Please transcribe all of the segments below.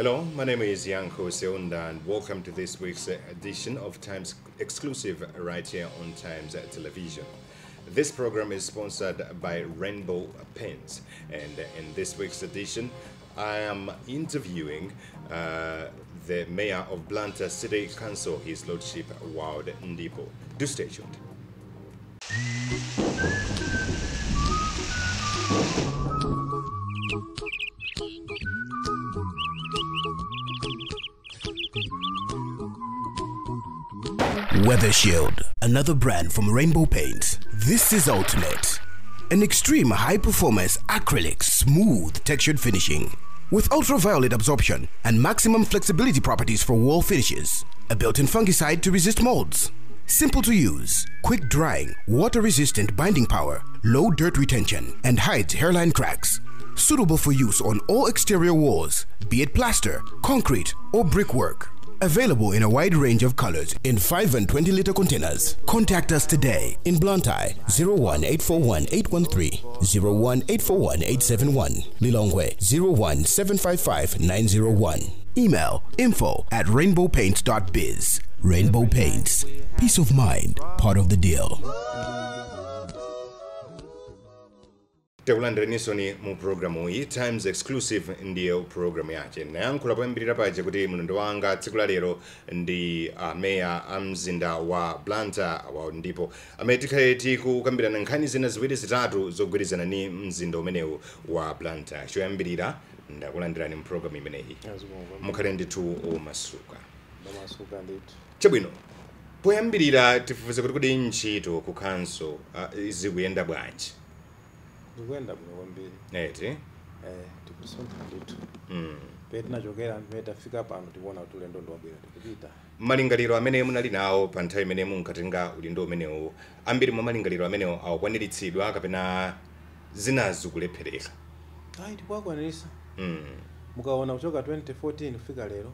Hello, my name is Yankho Seunda and welcome to this week's edition of Times Exclusive right here on Times Television. This program is sponsored by Rainbow Paints, and in this week's edition, I am interviewing the Mayor of Blantyre City Council, His Lordship Wild Ndipo. Do stay tuned. Weather Shield, another brand from Rainbow Paints. This is Ultimate, an extreme high-performance acrylic smooth textured finishing with ultraviolet absorption and maximum flexibility properties for wall finishes. A built-in fungicide to resist molds. Simple to use, quick drying, water-resistant binding power, low dirt retention, and hides hairline cracks. Suitable for use on all exterior walls, be it plaster, concrete, or brickwork. Available in a wide range of colors in 5 and 20 liter containers. Contact us today in Blantyre 01841 813, 01841 871, Lilongwe 01755 901. Email info@rainbowpaints.biz. Rainbow Paints, peace of mind, part of the deal. Tekulandireniso mu programu iyi Times Exclusive, ndiyo programu yache. Nayankhula poyambirira paja kuti mlendo wanga tsiku la lero ndi meya a mzinda wa Blantyre wa Ndipo, amene tikhale tikukambirana nkhani zina ziwiri zitatu zogwirizana ni mzinda umenewu wa Blantyre. Choyambirira, ndakulandirani mu programu imeneyi, mukhale ndithu omasuka. Ndamasuka ndithu. Chabwino, poyambirira tifufuze kuti kodi ntchito ku council zikuyenda bwanji? Zikuyenda bwino kwambiri. Eti? Tikusuntha ndithu. Pamene tinachokera, pamene tafika pano, tikuona kuti ulendo ndi wabwino, tikupita. Malingaliro amene munali nawo pa nthawi imene munkatenga udindo umenewu, ambiri mwa malingaliro amenewo akwaniritsidwa kapena zinazo kulephereka? Ayi, tikuwakwaniritsa. Mukaona kuchoka 2014 kufika lero,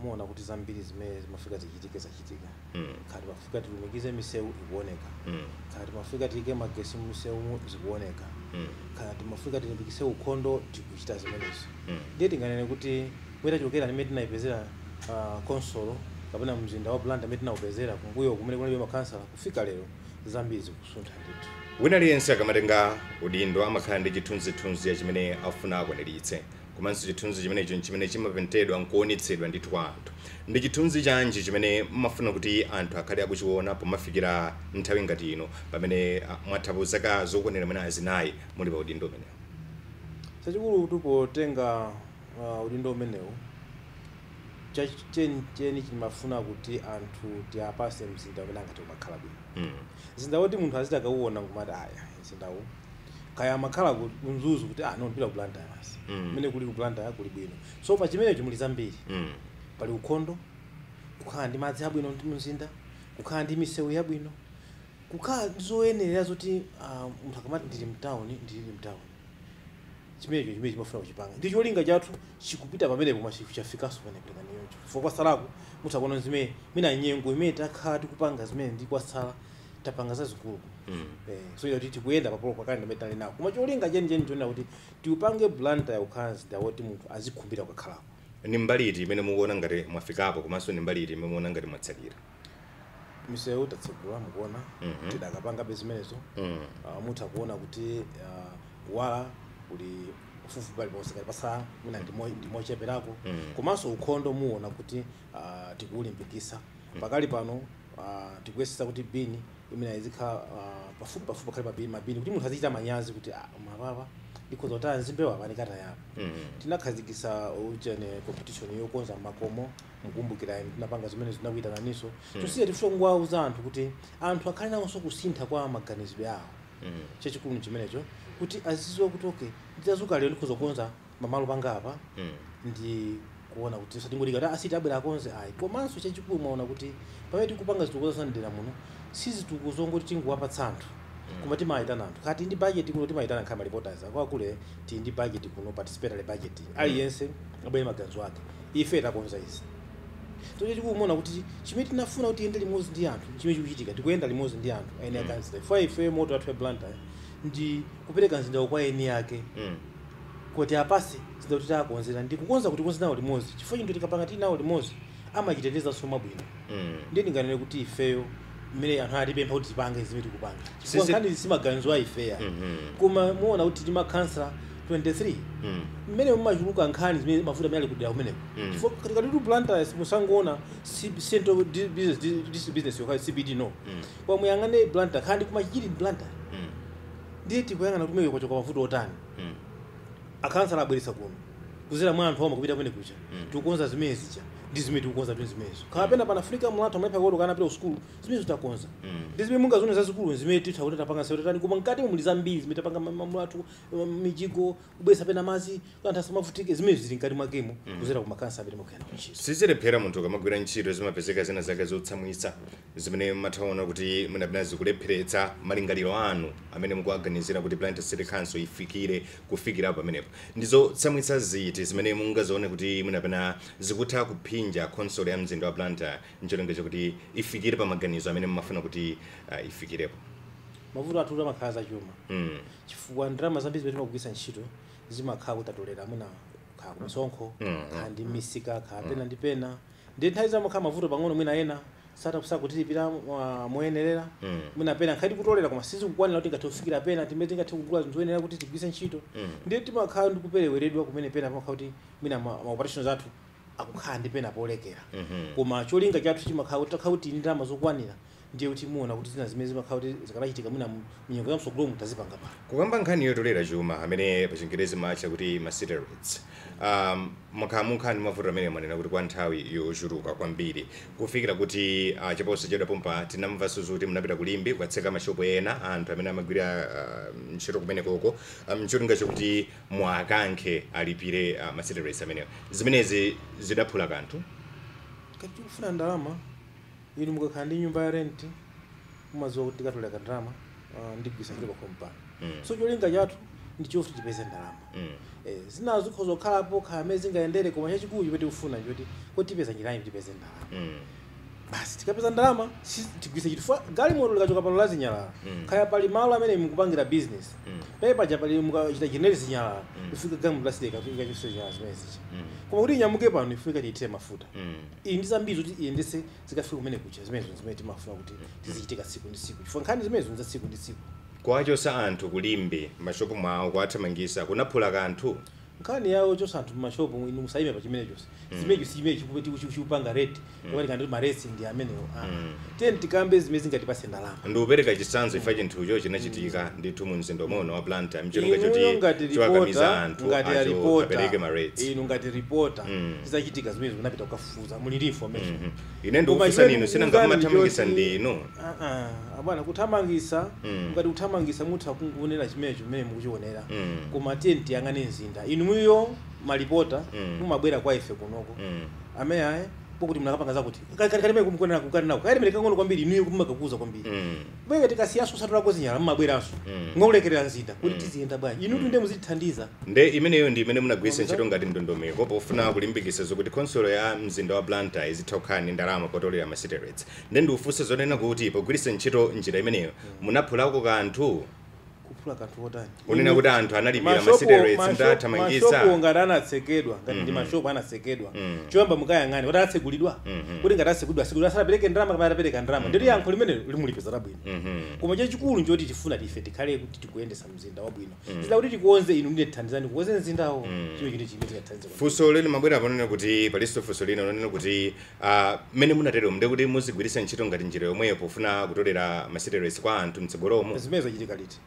muona kuti zambiri zimene zimafika zichitike zachitika. Khati mafika tilumikize misewu, ikuoneka. Khati mafika tiyike magesi mumisewu, zikuoneka. Khati mafika tilimbikise ukhondo, tikuchita zimenezo. Ndiye tinganene kuti mwetachokera nimene tinayipezera konsolo kapena mzinda wa Blantyre amene tinawupezera kumbuyo kumene kunalibe makhansala kufika lero, zambiri zikusuntha ndithu. Wina aliyense akamatenga udindo amakhala ndi chithunzithunzi ya chimene afuna akwaniritse, komanso chithunzi chimenecho chimene chimapentedwa nkuonetsedwa ndithu kwa anthu. Ndi chithunzi chanji chimene mumafuna kuti anthu akhale akuchiona pomafikira nthawi ngati ino, pamene mwathapo zaka zokwanira mwina 4 muli pa udindo umenewu? Chachikulu potenga udindo umenewu, chenicheni chimafuna kuti anthu tiapase mzinda umene angati umakhala bwino, mzinda woti munthu aziti akauona nkumati, aya, mzindawu kaya amakhala ku Mzuzu, kuti ah, no, ndipita ku Blantyre basi, mmene kuli ku Blantyre kuli bwino. So pa chimenecho muli zambiri. Pali ukhondo, kukhala ndi madzi abwino ndi mzinda, kukhala ndi misewu yabwino, kukhala ndi zoyenerera zoti munthu akamati ndili mtawuni, ndili mtawuni. Chimenecho chimene chimafuna kuchipanga ndi cholinga chathu, chikupita pamenepo, koma chafikanso pamenepo tinganiyocho chifukwa kwasalako mutha kuona zimene mina nyengo imene takhala tikupanga zimene ndi kwasala tapanga zazikulu. So ilo titi kuyenda papolo kwakale ndimene tali nawo, koma cholinga chenicheni chonena kuti tiupange Blantyre kukhala mzinda woti munthu azikhumbira kukhalako. Ni mbali iti imene mukuona ngati mwafikapo, komanso ni mbali iti imene mukuona ngati mwatsalira? Misewu tatsegula, mukuona, tidakapangabe zimenezo. Mutha kuona kuti kuwala kuli ufufu paliponse, ngati pasala mwina ndimocheperako. Komanso ukhondo muona kuti tikuwulimbikisa. Pakali pano tikuyesesa kuti bini imene izikhala pafupi pafupi, pakhale mabini mabini kuti munthu azichita manyazi kuti ah, mapapa ndikhoza kutaya nzimbewa apa ndikatayapa. Tinakhazikisa uchene competition yokonza makomo, mukumbukira tinapanga zimene zinakuyitananiso. Tosiye tifuna kungowauza anthu kuti anthu akhale nawonso kusintha kwa maganizidwe awo. Chachikulu chimenecho, kuti aziziwa kuti okay, nditazuka lero ndikhoza kukonza mamalo panga apa, ndi kuona kuti satingolika kuti asiti abwera akonze, ayi. Komanso chachikulu mwaona kuti pamene tikupanga zitukuko za mdera muno, si zitukuko zongoti tinguwapatsa anthu, koma timayitana anthu. Kati ndi budget kuno, timayitana nkhale ma reporters akuluakulu, tili ndi budget kuno, participatory budget, aliyense abwere maganizo ake, ife takonza izi. So chachikulu muona kuti chimene tinafuna kuti tiyende limodzi ndi anthu, chimene chikuchitika, tikuyenda limodzi ndi anthu ene akansila. Ife motto yathu ya Blantyre ndi kupereka mzindawo kwa eni ake. Kuti apase zidoti takonzera ndi kukonza kuti konze nawo limodzi, chifukwa chinthu tikapanga tili nawo limodzi amachiteteza soma bwino. Ndiye ndinganene kuti ifeyo mmene anthu atipempha kuti tipange zimene tikupanga, chifukwa nkhani simaganizo a ifeya. Koma muona kuti timakhansala 23 mmene mumachuluka nkhani zimene mavuto amene ali kudera kumeneko, chifukwa tikati tu Blantyre musangoona central business district business yokha, CBD, no. Koma muyang'ane Blantyre khandi kumachiri Blantyre, ndiye tikuyang'ana kumene kwachoka mavuto otani. Akhansala abweretsa kuno kuzera mwa anthu omwe kupita kumene kucha, tikukonza zimene zija ndi zimene tikukonza ndi zimenezo. Kapena panafunika mlatho amene pakoti kanapita ku sukulu, zimene titakonza ndi zimene mungazione zazikulu zimene titha kuti tapanga seretani. Koma mkati muli zambiri zimene tapanga, mlatho, mijigo, kubweretsa pena madzi kuti anthu asamavutike, zimene zili mkati mwakemo kuzera ku makhansala amene mukuyana kuntchito. Sizilephera munthu ukamagwira ntchito zimapezeka zina zake zotsamwitsa zimene mumathaona kuti munapena zikulepheretsa malingaliro anu amene mukuaganizira kuti Blantyre City Council ifikire kufikira pamenepo. Ndizotsamwitsa ziti zimene mungazione kuti munapena zikutha kuphinja council ya mzinda wa Blantyre ncholinga chokuti ifikire pa maganizo amene mumafuna kuti ifikirepo? Mavuto athu amakhala zachuma, chifukwa ndalama zambiri zimene timagwiritsa ntchito zimakhala kuti atolera mwina khala kumisonkho, khala ndi misika, khala pena ndi pena. Ndi nthawi zamakhala mavuto pang'ono, mwina ena sakutilipira moyenerera, mwina pena nkhati kutolera koma sizikukwanira kuti tingathe kufikira pena timene tingathe kugula zinthu zoyenera kuti tigwiritse ntchito. Ndiye timakhala ndi kupereweredwa kumene pena pamakhala kuti mwina ma operations athu akukhala ndi pena polekera. Koma cholinga chathu chimakhala kuti takhala kuti ndalama zokwanira, ndiye kuti muona kuti zina zimene zimakhala kuti zikanachitika mwina munyengo ya msogolomu tazipanga pano. Kukamba nkhani yotolera chuma amene pachingerezi matcha kuti ma city rates, mukhala ndi mavuto amene mwanena kuti kwa nthawi yochuluka kwambiri, kufikira kuti chaposachedwa pompa tinamvanso kuti munapita kulimbi kukatseka mashopo ena anthu amene amagwira ntchito kumenekoko, ncholinga chokuti mwakankhe alipire ma city rates amenewo. Zimenezi zidaphula kanthu? Kati tikufuna ndalama, inu mukakhala ndi nyumba ya rent mumadziwa kuti tikatolera ndalama ndigwisa ntchito pakhomo pano. So cholinga chathu ndi choti tipeze ndalama. Zinazo zikhoza kukhalapo khala amene zingayendere, koma chachikulu chimene tikufuna nchoti kuti tipeza njirayi tipeze ndalama. Basi, tikapeza ndalama tigwise ntchito. Galimoto likachoka pano la zinyalala, kaya pali malo amene mukupangira business, pene paja pali mukachita generate zinyalala, ifika galimoto lasileka ikachose zinyalala zimene zija. Koma kuti inyamuke pano ifika tiyithire mafuta. Iyi ndi zambiri zoti iyendese zikafika kumene kucha, zimenezo zimene timafuna kuti tizichitika tsiku ndi tsiku, chifukwa nkhani zimenezo ndi za tsiku ndi tsiku. Kwachosa anthu kulimbi mashopo mwawo kuwathamangisa kunaphula kanthu? Nkhani yawo chosa anthu mumashopo, inu musayime pa chimene chose, zimenecho si chimene chikupanga rate kapena kandi ma rates ndi amenewo. Tiyeni tikambe zimene zingatipase ndalama. Ndikupereka chitsanzo ifa chinthucho chinachitika ndithu mu mzinda umono wa Blantyre mchilinga Inuyo choti ngati chiwakamiza reporter, anthu ngati acho reporter, apereke ma rates. Inu ngati reporter, zizachitika zimene munapita kukafufuza muli ndi information. Ine Koma ndikufunsa chimene ninu, ndikuwuzani sinangakumathamangisa ndi ndinu. Ah, ah, abwana, kuthamangisa, ngati kuthamangisa mutha kungonera chimenecho chimene mukuchionera. Koma tiyeni tiyang'ane mzinda. Inu muyo malipota mumabwera kwa ife kunoko, amene aye pokuti munakapanga zakuti kalimene kumukonera kukanako kalimene kang'ono kwambiri, inuyo kumakakuza kwambiri. Bweke tikasiyaso satulako zinyala mumabweranso ngolekerera mzinda kuti tiziyenda bwanji. Inu tunde muzitithandiza. Nde imeneyo ndi imene munagwiritsa ntchito ngati ndondomeko pofuna kulimbikitsa zokuti khonsolo ya mzinda wa Blantyre izitha kukhala ndi ndalama potolera ma city rates. Nde ndikufunsa zonena kuti pogwiritsa ntchito njira imeneyo munaphulako kanthu? Kuphula kanthu kotani? Kunena kuti anthu analipira ma city rates Mashopu ndathamangisa. ngati anatsekedwa, ngati ndi mashopu anatsekedwa, choyamba mukayang'ane kuti anatsegulidwa, kuti ngati atsekulidwa atsekulidwa asanapereke ndalama kapena atapereka ndalama, nditi yankho limene limulipeza labwino. Koma chachikulu nchoti tifuna tife tikhale kuti tikuyendesa mzinda wabwino, zida kuti tikuonze inu ndiye tithandizani kukonze mzindawo, chiwe chinthu chimene tingathandize kwambiri. Funso lili mabwera ponena kuti palinso funso lina lonena kuti mmene munatero mnde kuti muzigwiritsa ntchito ngati njira yomweyo pofuna kutolera ma city rates kwa anthu mtsogolomo. Zimene zachitika liti?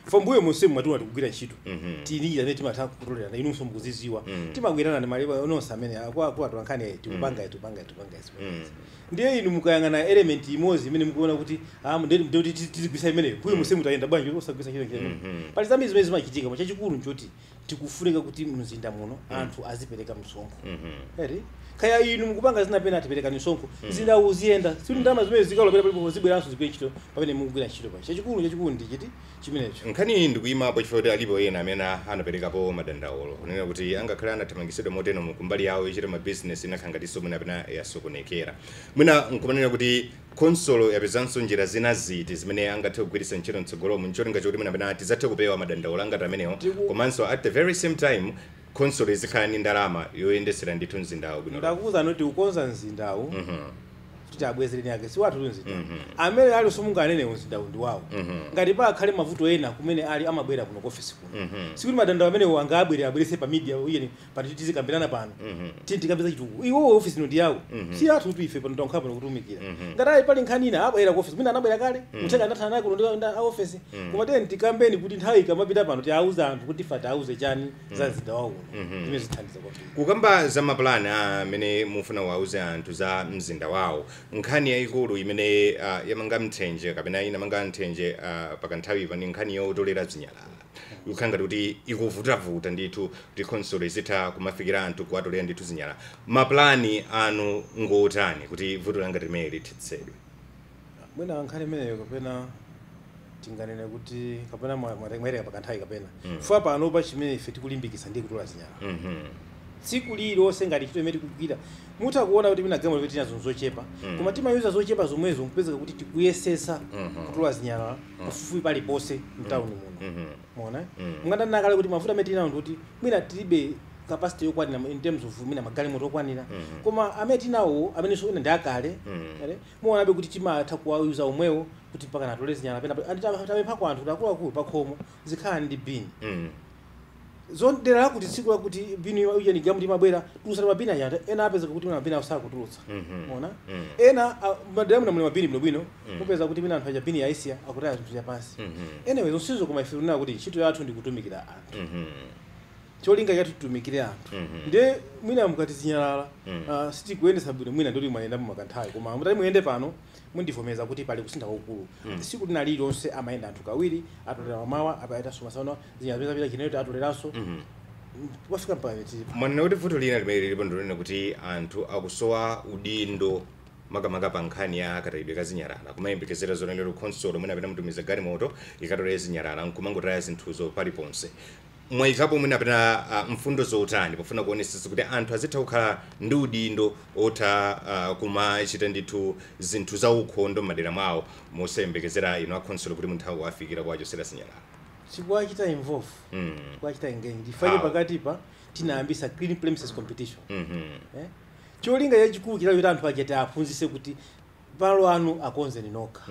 Fombuyo munsimu mwatuna tikugwira ntchito, tili amene timatha kutolerana, inunso mukuziziwa, timagwirana ndi malipo ononse amene akuluakulu nkhani ayi tikupanga tikupanga tikupanga zimenezi. Ndiye inu mukayang'ana element imodzi imene mukuona kuti ah, ndiye kuti tizigwisa imeneyo, kuyo musimu tayenda bwanji osagwisa ntchito njira imeneyo? Pali zambiri zimene zimachitika, koma chachikulu nchoti tikufunika kuti mzinda muno anthu azipereka msonkho. Eri kaya inu mukupanga zina pena atipereka misonkho, mzinda uziyenda, sikuti ndalama zimene zikalopera palipo zibweranso zigwire ntchito pamene mukugwira ntchito pa chachikulu. Chachikulu ndi chiti chimenecho. Nkhani ndikuyimapo chifukwa kuti alipo ena amene anaperekapo madandaulo kunena kuti angakhale anathamangisidwa motero kumbali yawo ichita mabizinesi inakhala ngatinso mwina apena yasokonekera. Mwina nkumanena kuti khonsolo yapezanso njira zina ziti zimene angathe kugwiritsa ntchito mtsogolomu, ncholinga chokuti mwina apena tizathe kupewa madandaulo angati amenewo, komanso at the very same time khonsolo izikhala ndi ndalama yoyendesera ndithu mzindawo bwino? Ndakuwuzani kuti kukonza mzindawu kuti abwezereni ake si wathu mzinda amene ali somunganene mzindawu ndi wawo. Ngati pakhale mavuto ena kumene ali, amabwera kuno ku office kuno. Sikuti madandaulo amenewo angabwere abwerese pa media iyeni pano tizikambirana pano, tikapeza chitukuko. Iwowo office ino ndi yawo, si athu tu. Ife pano tankhala pano kutumikira. Ngati ali pali nkhani ina, abwera ku office. Mwina anabwera kale, uthenga anathana naye kuno ndi a office. Koma tiyeni tikambeni kuti nthawi ikamapita pano tiauze anthu kuti ife tiauze chani za mzinda wawo uno, zimene zithandiza kwambiri. Kukamba za mapulani amene mufuna wauze anthu za mzinda wawo, nkhani yayikulu imene yamanga mthenje kapena inamanga mthenje pakanthawi pa ndi nkhani yotolera zinyalala. Ikukhala ngati kuti ikuvutavuta ndithu kuti khonsolo izitha kumafikira anthu kuwatolera ndithu zinyalala. Mapulani anu ngotani kuti vuto langa limene lithetsedwe? Mwina nkhani imeneyo kapena tinganene kuti kapena mwaereka pakanthawi kapena fuwa pano pa chimene ife tikulimbikitsa ndiye kutola zinyalala tsiku lililonse ngati ntchito imene tikugwira. Mutha kuona kuti mina galimoto tinazo zochepa, koma timayuza zochepa zomwezo nkupezeka kuti tikuyesesa kutola zinyalala pafupifupi paliponse mtawuni muno. Muona, mungandanena kale kuti mavuto amene tinawo ndikuti mwina tilibe capacity yokwanira in terms of mwina magalimoto okwanira, koma amene tinawo amenenso ina ndi akale, ere, muonabe kuti timatha kuwayuza omwewo kuti mpaka natole zinyalala. Pena tapempha anthu kuti akuluakulu, pakhomo zikhala ndi bin zondera lakuti tsiku lakuti bini uja ni gamu timabwera tulusana mabini aja. Ena apezeka kuti mabini awo sakutulutsa. Mona ena madera muno muli mabini bwinobwino, mupeza kuti mina anthu aja bini yaisiya, akutaya zinthu zapansi. Anyway, zonsezo, koma ife tinena kuti ntchito yathu ndi kutumikira anthu. Cholinga chathu titumikire anthu. Ndiye mwina mukati zinyalala sitikuyendesa bwino, mwina ndoti mwayenda mumakanthawi, koma mutati muyende pano mundivomeza kuti pali kusintha kwakukulu. Tsiku lina lililonse amayenda anthu kawiri, atolera mamawa, apayetanso masana zinyalala zimene zapita chineyo atoleranso. Wafika mpaka tili Mwanena kuti vuto lina limene lilipo ndilonena kuti anthu akusowa udindo, makamaka pa nkhani ya katayidwe ka zinyalala, kumayembekezera zonenero khonsolo mwina apena mutumiza galimoto ikatolera zinyalala nkumangotaya zinthuzo paliponse. Mwayikapo mwina apena mfundo zotani pofuna kuonesesa kuti anthu azitha kukhala ndi udindo otha kumachita ndithu zinthu za ukhondo m'madera mwawo, mosayembekezera inu akhonsolo kuti munthu afikira kuwachosera zinyalala? Tikuwachita involve, tikuwachita engage. Ndifanye How? pakatipa tinayambisa clean premises competition. Eh? Cholinga chachikulu chinacho kuti anthu aja tiaphunzitse kuti palo anu akonzeni nokha.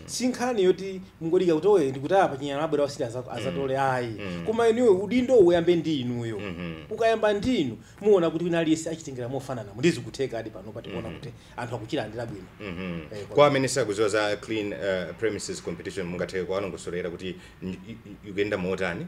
Si nkhani yoti mungodika kuti oye ndikutaya pa chinyalala, abwera wasiti azatole, ayi. Koma inuyo udindo uyambe ndi inuyo. Ukayamba ndi inu, muona kuti wina aliyense achitengera mofanana. Ndizikutheka adi pano patikuona kuti anthu akuchilandira bwino. Kwa amene sakudziwa za clean premises competition, mungathe kuwalongosolera kuti ikuyenda motani?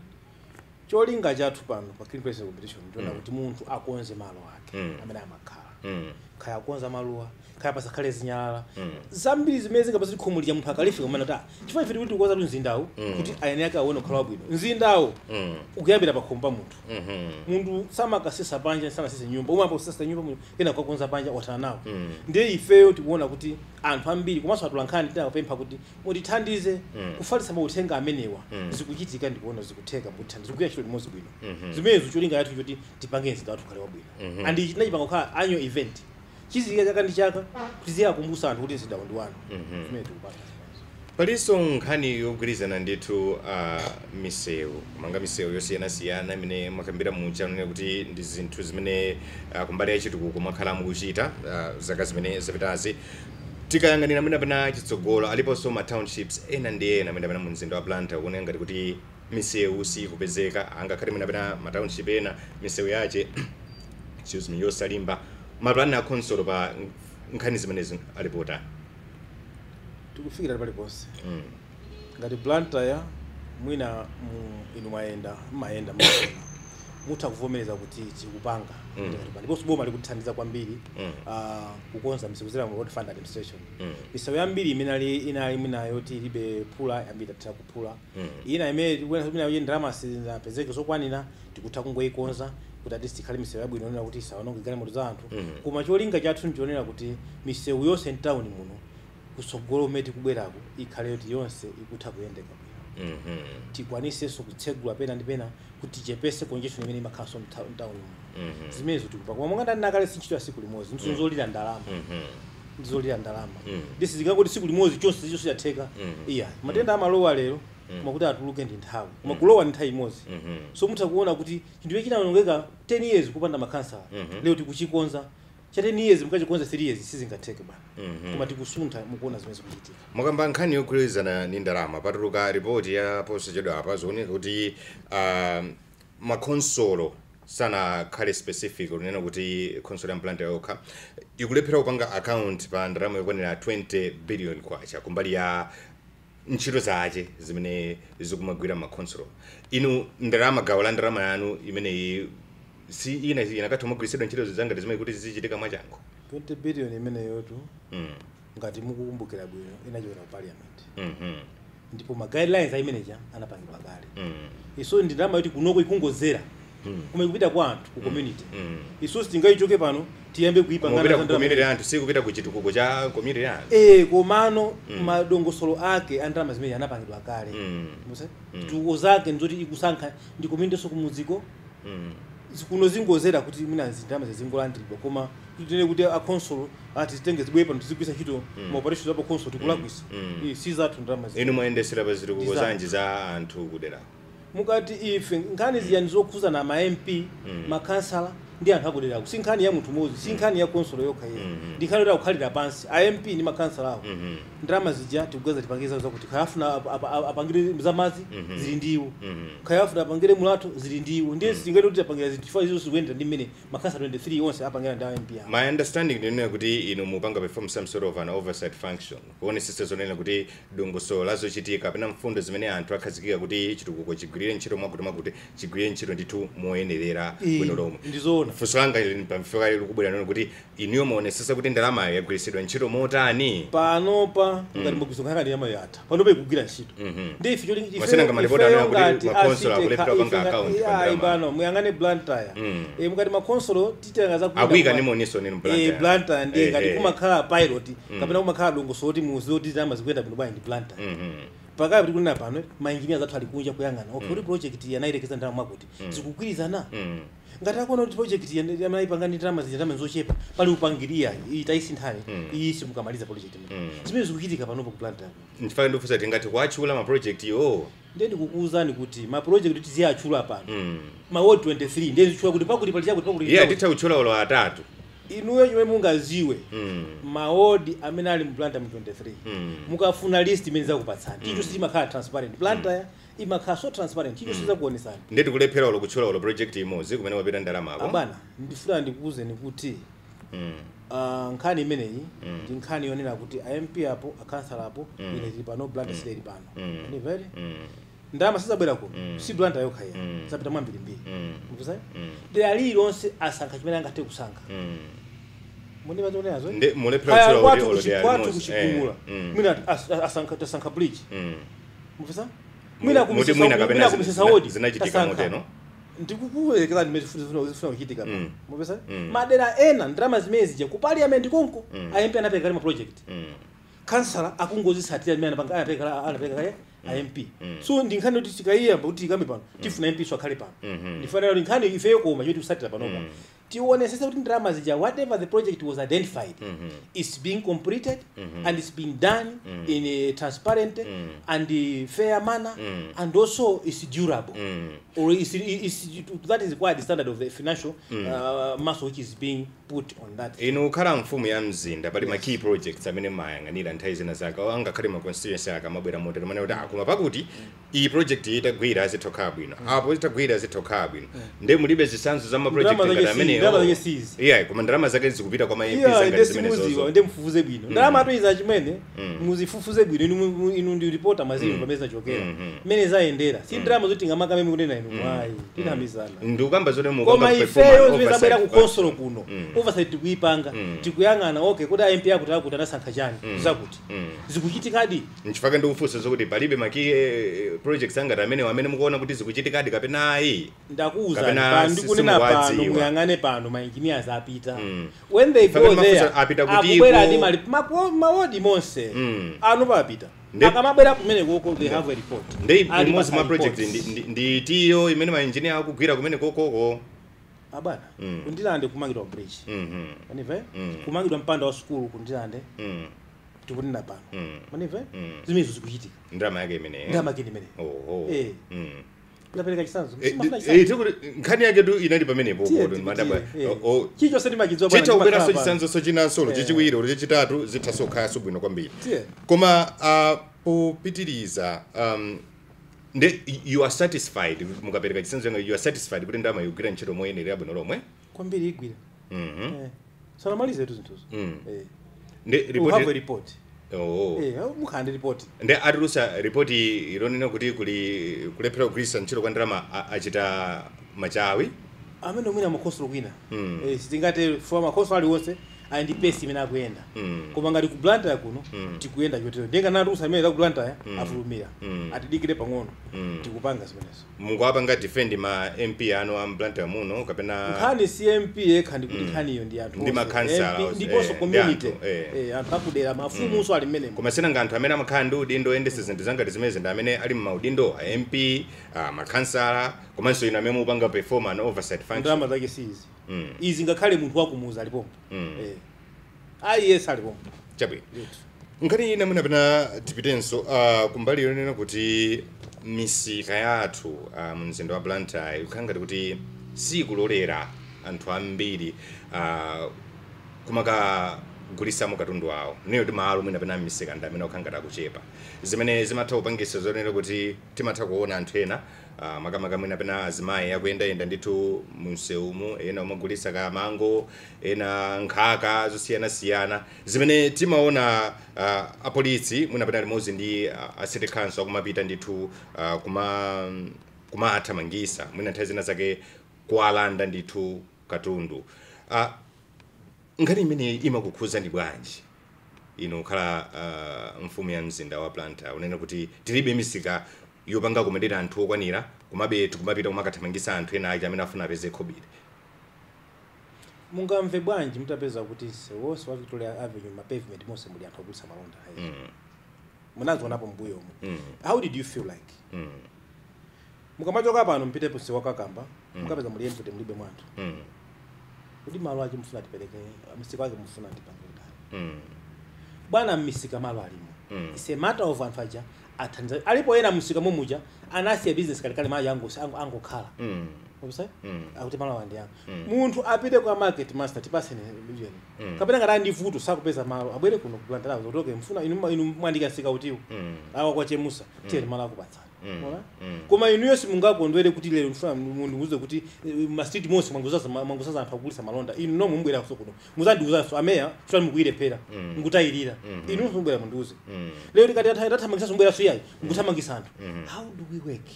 Cholinga chathu pano pa clean premises competition ndiona kuti munthu akonze malo ake amene amakhala, kaya akonza maluwa, kaya pasakhale zinyalala zambiri zimene zingapasa khomo lija munthu akalifika kumene kuti chifukwa ife tikuti tikukonza tu mzindawu kuti ayene ake aone kukhala wabwino. Mzindawu ukuyambira pakhomo pa munthu. Munthu samakasesa panja, sanasese nyumba, umwe aposesa nyumba munthu ena kukakonza panja, wathana nawo. Ndiye ifeyo tikuona kuti anthu ambiri komanso atolankhani tinakapempha kuti mutithandize kufalitsa mauthenga amenewa. Zikuchitika, ndikuona zikutheka, mutithandize kugwira ntchito limodzi bwino. Zimenezo cholinga yathu choti tipange mzinda wathu ukhale wabwino, and ichi tinachipanga kukhala annual event, chizichitika chaka ndi chaka kuti ziyakumbutsa anthu kuti mzindawu ndi wanu. Zimene tikupanga zimenezo. Palinso nkhani yogwirizana ndithu misewu, kumanga misewu yosiyanasiyana imene mwakambira muja, nene kuti ndi zinthu zimene kumbali ya chitukuko mwakhala mukuchita zaka zimene zapitazi. Tikayang'anira mwina pana chitsogolo, aliponso ma townships ena ndi ena amene apena mu mzinda wa Blantyre kuoneka ngati kuti misewu sikupezeka, angakhale mwina pena ma township ena misewu yache, excuse me, yosalimba. Mapulani a khonsolo pa nkhani zimenezi alipo tani? Tikufikira paliponse. Ngati Blantyre mwina inu mwayenda, mmayenda, mmaona, mutha kuvomereza kuti tikupanga. Ndiponso boma likutithandiza kwambiri kukonza misewu kudzera mu Road Fund Administration. Misewu yambiri imene ali inali mwina yoti ilibe phula, yambiri tatha kuphula. Ina imene tikuona mwina yoti ndalama sizinapezeke zokwanira, tikutha kungoyikonza kuti at least ikhale misewu yabwino yonena kuti isaononge galimoto za anthu. Koma cholinga chathu nchonena kuti misewu yonse mtawuni muno kutsogolo kumene tikubwerako ikhale yoti yonse ikutha kuyendeka bwino. Tikwanisenso kutsegula pena ndi pena kuti tichepese congestion imene imakhalanso mtown. Zimenezo tikupa, koma monga ndanena si ntchito ya siku limodzi, ndizolira ndalama, ndizolira ndalama. Ndisi zingangoti siku limodzi chonse chonse chatheka, iya. Matenda amalowa lero, koma kuti atuluke ndi nthawi, koma kulowa ndi nthawi imodzi. So mutha kuona kuti chinthu chinawonongeka 10 years kupanda makhansala, lero tikuchikonza. Cha 10 years mukachikonza 3 years, sizingatheke bwana. Koma tikusuntha, mukuona zimene zikuchitika. Mukamba nkhani yogwirizana ndi ndalama, patuluka ripoti ya posachedwa apa, zikuoneka kuti makonsolo, sanakhale specific kunena kuti khonsolo ya Blantyre yokha, ikulephera kupanga account pa ndalama yokwanira 20 billion kwacha kumbali ya ntchito zace zimene zikumagwira makhonsolo. Inu ndalama, gawo la ndalama yanu imeneyi si ina inakatha kumagwiritsidwa ntchito zangati zimene kuti zizichitika mwachangu? 20 billion imeneyotu, ngati mukukumbukira bwino, inachokera ku parliament, ndipo ma guidelines aimeneja anapangidwa kale. Iso ndi ndalama yoti kunoko ikungozera, koma ikupita kwa anthu ku community. Iso sitingayichoke pano tiyambe kuipangana Mupita za ku ndalama. Community anthu, sikupita ku chitukuko cha community anthu. Komano madongosolo ake a ndalama zimene anapangidwa kale. Muse chitukuko zake nzoti ikusankha ndi community, so kumudziko kuno zingozera kuti mwina ndalama zizingolandiridwa, koma tinene kuti akonsolo ati zitenge zibwere pano tizigwisa ntchito ma operations apo console, tikulakwisa. Si zathu ndalama zi. Inu mwayendesera pa zitukuko Design. zanji za anthu kudera? Mukati ife nkhani ziyani zokhuza na ma MP, makhansala ndi anthu akuderako, si nkhani ya munthu mmodzi, si nkhani ya konsolo yokha iye. Ndi nkhani yoti akukhalira pansi a MP ndi makhansala awo, ndalama zija tikugaza tipangiza zakuti khaya afuna apangire zamadzi, zili ndiwo, khaya afuna apangire mulatho, zili ndiwo. Ndiye sitingati kuti apangira zinthu chifukwa izo zikuyendera ndi mmene makhansala 23 onse apangira ndi a MP awo. My understanding ndinena kuti inu mupanga perform some sort of an oversight function, kuonesesa zonena kuti dongosolo lazochitika kapena mfundo zimene anthu akhazikika kuti chitukuko chigwirire ntchito mwakuti mwakuti chigwirire ntchito ndithu moyenerera bwino lomwe. Ndizoona. Funso langa lili pamfika likubwera neno kuti inuyo muonesesa kuti ndalamayo yagwiritsidwa ntchito motani? Panopa ngati mugwizo nkhani yama yatha, panopa ikugwira ntchito. Ndi ife Masenanga malipoti anena kuti makonsolo akulephera kupanga account pa ndalama. Pano muyang'ane Blantyre. Mukati makonsolo titenga za Akuyika nimoniso ninu Blantyre. Blantyre ndiye ngati kumakhala pilot kapena kumakhala dongosolo kuti muziwe kuti ndalama zikuyenda bwino bwanji, ndi Blantyre. Pakati tikunena pano, mainjiniya zathu ali kunja kuyang'ana, okay, kuti project iyi anayilekeza ndalama mwakuti, zikugwirizana. Ngati akuona kuti project iyi amayipanga ndi ndalama zija, ndalama zochepa, pali upangiria iyi, tayisinthani iyi, simukamaliza project imene. Zimene zikuchitika panopo ku Blantyre. Nchifukwa ndifunsa, tingati kuatchula ma project yo? Ndiye ndikukuwuzani kuti ma project tiziyatchula pano, ma ward 23, ndiye zitchula kuti pakuti pali chakuti, pakuti Iye chakuti. atitha kutchula olo atatu. Inuyo chomwe mungaziwe, mawodi amene ali mu Blantyre mu 23, mukafuna list imene zakupatsani. Chicho sichimakhala transparent. Blantyre imakhala so transparent, chicho sizakuonesani. Ndiye tikulephera olo kutchula olo project imodzi kumene wapita ndalamako? Abwana, ndifuna ndikuwuzeni kuti nkhani imeneyi ndi nkhani yonena kuti a MP apo, akhansala apo, ine tili pano, Blantyre silili pano. Ndimvere, ndalama sizabwera kuno, si Blantyre yokha iya, zapita mwambirimbiri. Mupeza dera lililonse asankha chimene angathe kusankha. Mundimazonenazo? Ndi mulephera Kaya kutchula kuti kwathu olo dera kwathu limodzi. kuchigumula, mwina asankha, tasankha bridge. Mupeza mwina Muti mwina kapena mwina kumisesa wodi zinachitika tasankha. moteno? Ndikukuwerekerani mmene zifuna kuchitika pa. Mupeza madera ena ndalama zimene zija ku parliament konko, a MP anapereka kale ma project, kansala akungozitsatira zimene anapanga, anapereka kale a MP. So ndi nkhani yoti tikayiyamba kuti tikambe pano, tifuna MP so akhale pano. Ndifanira kuti nkhani ifeyo koma choti kusatira panopa, tionesese kuti ndalama zija, whatever the project was identified, is being completed and it's being done in a transparent and a fair manner and also is durable or is that is required standard of the financial muscle which is being put on that. Inu kukhala mfumu ya mzinda, pali ma key projects amene mayang'anira nthawi zina zake angakhale ma constituency ake amabwera motero manena kuti koma pakuti iyi project itagwira azitha bwino, apo itagwira azitha bwino. Ndiye mulibe zitsanzo za ma project Ndalama ngati zake si- amenewo? ndalama zake sizi. Yeah, koma ndalama zake zikupita kwa ma MP Iya, zangati nde zimene simuziwa, zozo. nde mufufuze bwino. Ndalama atoiza chimene muzifufuze bwino inu, inu ndi reporter, mazimu pamene zinachokera, mmene zayendera. Si ndalama zoti ngamakame mukunena inu, ayi, tinamizana. Ndikukamba zoti Koma mukamba ifeyo zimene zabwera ku oversight. consolo kuno, oversight tikuyipanga, tikuyang'ana, okay, kuti a MP akuti akuti anasankha chani, zakuti zikuchitikadi. Nchifukwa ndikufunsa zokuti palibe ma key projects angati amene amene mukuona kuti zikuchitikadi kapena ayi? Ndakuwuzani Kapena pano, ndikunena pano, simukuwadziwa. muyang'ane pano, ma engineers apita. When they Fakati go there, mafunso apita kuti akubwera ndi mali mawodi monse. Ano papita Akamabwera kumene koko, they have a report. Ndi Ali imodzi pa mwa project report. ndi tiyo imene ma engineer akugwira kumene kokoko. Abwana, kundilande kumangidwa bridge. Manive? Kumangidwa mpanda wa sukulu kundilande. Tikunena pano. Manive? Zimenezo zikuchitika. Ndalama yake imeneyi. Ndalama yake imene. Oho. Eh. Ndapereka chitsanzo. Simafuna chitsanzo. Tikuti nkhani yake tu inali pamenepo Tiye, kodi madabwa. tiye, eh. Chilichonse ndimachidziwa bwana, Chitha kubweranso ndimakhala pano. chitsanzo chinanso chachiwiri olo chachitatu, zitha kukhalanso bwino kwambiri. Tiye. Koma popitiriza, nde you are satisfied, mukapereka chitsanzo changa, you are satisfied kuti ndalama ikugwira ntchito moyenera bwino lomwe? Kwambiri igwira. Eh. Sanamalize tu zinthuzo. Eh. Nde We have a report. report. Oh. Eh, mukhala ndi report. Nde atulusa ripoti ilonena kuti kuli kulephera kugwiritsa ntchito kwa ndalama, achita machawi. Amene mwina makhonsolo kwina. Eh, sitingate for makhonsolo aliwonse ali ndi pace imene akuyenda. Koma ngati ku Blantyre kuno tikuyenda chotero. Ndenga natulusa imene za ku Blantyre afulumira. Atidikire pang'ono. Tikupanga zimenezo. Mukuwapanga defend ma MP anu a Blantyre muno kapena? Nkhani si MP yekha, ndikuti nkhaniyo ndi anthu Ndi onse. makhansala MP, onse, ndiponso ndi community. anthu, eh. Eh, anthu akudera, mafumunso ali mmenemo. Koma sinanga anthu amene amakhala ndi udindo oyendetsa zinthu zangati zimene ndi amene ali m'maudindo, a MP, a makhansala, komanso inu amene mupanga perform an oversight function. Ndalama zake si izi. Izi ngakhale munthu wakumuza alipompo. Eh, aliyense alipompo. Chabwino. Ndithu. Nkhani ina mwina tipitenso kumbali yonena kuti misika yathu mu mzinda wa Blantyre ikukhala ngati kuti sikulolera anthu ambiri kumakagulisamo katundu awo, neyo kuti malo mwina pena misika ndi amene akukhala ngati akuchepa, zimene zimatha kupangisa zonena kuti timatha kuona anthu ena, makamaka mwina pena azimayi, akuyendayenda ndithu mumsewumu, ena umagulisa ka mango, ena nkhaka zosiyanasiyana, zimene timaona apolisi mwina pena limodzi ndi a city council akumapita ndithu kumathamangisa, mwina nthawi zina zake kuwalanda ndithu katundu. Nkhani imene imakukhuzani bwanji ino kukhala mfumu ya mzinda wa Blantyre, unena kuti tilibe misika yopanga kumedera anthu okwanira, komabe tikumapita kumakathamangisa anthu ena ake amene afuna apeze khobiri? Mungamve bwanji mutapeza kuti msewu wonse wa Victoria Avenue, ma pavement monse muli anthu agulitsa malonda? Munazionapo mbuyomo. How did you feel like? Mukamachoka pano mpite msewu wa Kakamba, mukapeza muli empty, mulibe mwanthu. Kuti malo ache mufuna tipereke msika wake, mufuna tipange kutali? Bwana, mmisika malo alimo. It's a matter of anthu aja athandiza. Alipo ena msika momuja anasiya business kalekale, malo angokhala. Obisa? Akuti malo andi yangu. Munthu apite kwa market master, tipaseni million. Kapena ngati ndi vuto sakupeza malo, abwere kuno ku Blantyre kuti okay, mfuna inu mwandika msika utiwo. Awa kwa Chemusa, tiye malo akupatsani. Ona? Koma inuyo simungakondwere kuti lero mfuna mundiuze kuti ma street monse mwanguzaza anthu agulitsa malonda. Inu nomwe mubwera kuso kuno. Muzandiuzanso ameya chifukwa mukuyilephera. Mukutayirira. Inu mubwera mundiuze. Lero tikati tathamangisa sombwera suyayi, mukuthamangisa anthu. How do we work?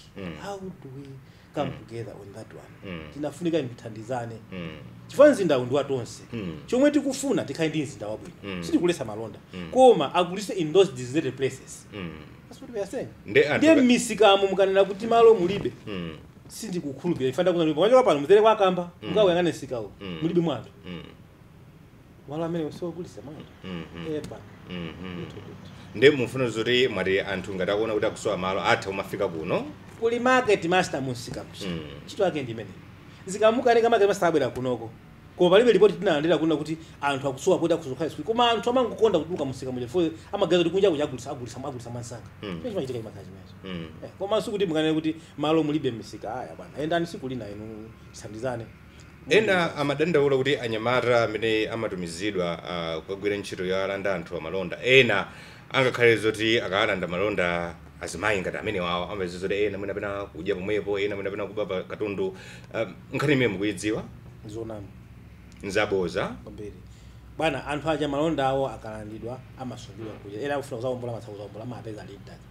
How do we come together on that one? Tinafunika tithandizane. Chifukwa mzindawu ndi watonse. Chomwe tikufuna tikhale ndi mzinda wabwino. Sitikulesa malonda. Koma agulise in those designated places. That's what we are saying. Nde anthu Ndiye mmisikamo mukanena kuti malo mulibe, sindikukhulupirira. Ifanda kuza ndipo mwachoka pano mutere kwakamba, mukawuyang'ane msikawo. Mulibe mwanthu. Malo amene siwagulisa malonda. Eh bwana. Ndithu, ndithu. Nde mufuna zoti mwati anthu ngati akuona kuti akusowa malo atha kumafika kuno? Kuli market master musika mucha. Ntchito yake ndi imene zikamukanika market master abwera kunoko, koma palibe ripoti tinalandira kuna kuti anthu akusowa poti akuzokhala siku, koma anthu amangokonda kutuluka musika muja fo amagaza kuti kunja kuja agulisa mwansanga. Chimene chimachitika chimakhala chimenezo. Eh, koma sikuti mukanene kuti malo mulibe misika, aya bwana, endani siku lina inu tithandizane. Ena amadandaula kuti anyamata amene amatumizidwa kukagwira ntchito yolanda anthu amalonda, ena angakhale zoti akalanda malonda azimayi ngati amene wawo, amapeza zoti ena mwina pena kudya pomwepo, ena mwina pena kuba pa katundu. Nkhani imene mukuyidziwa? Nzonama. Nzaboza? Kwambiri bwana. Anthu aja malonda awo akalandidwa amasungidwa kuja, ena akufuna kuzawombola amatha kuzawombola, amapeza ali intact.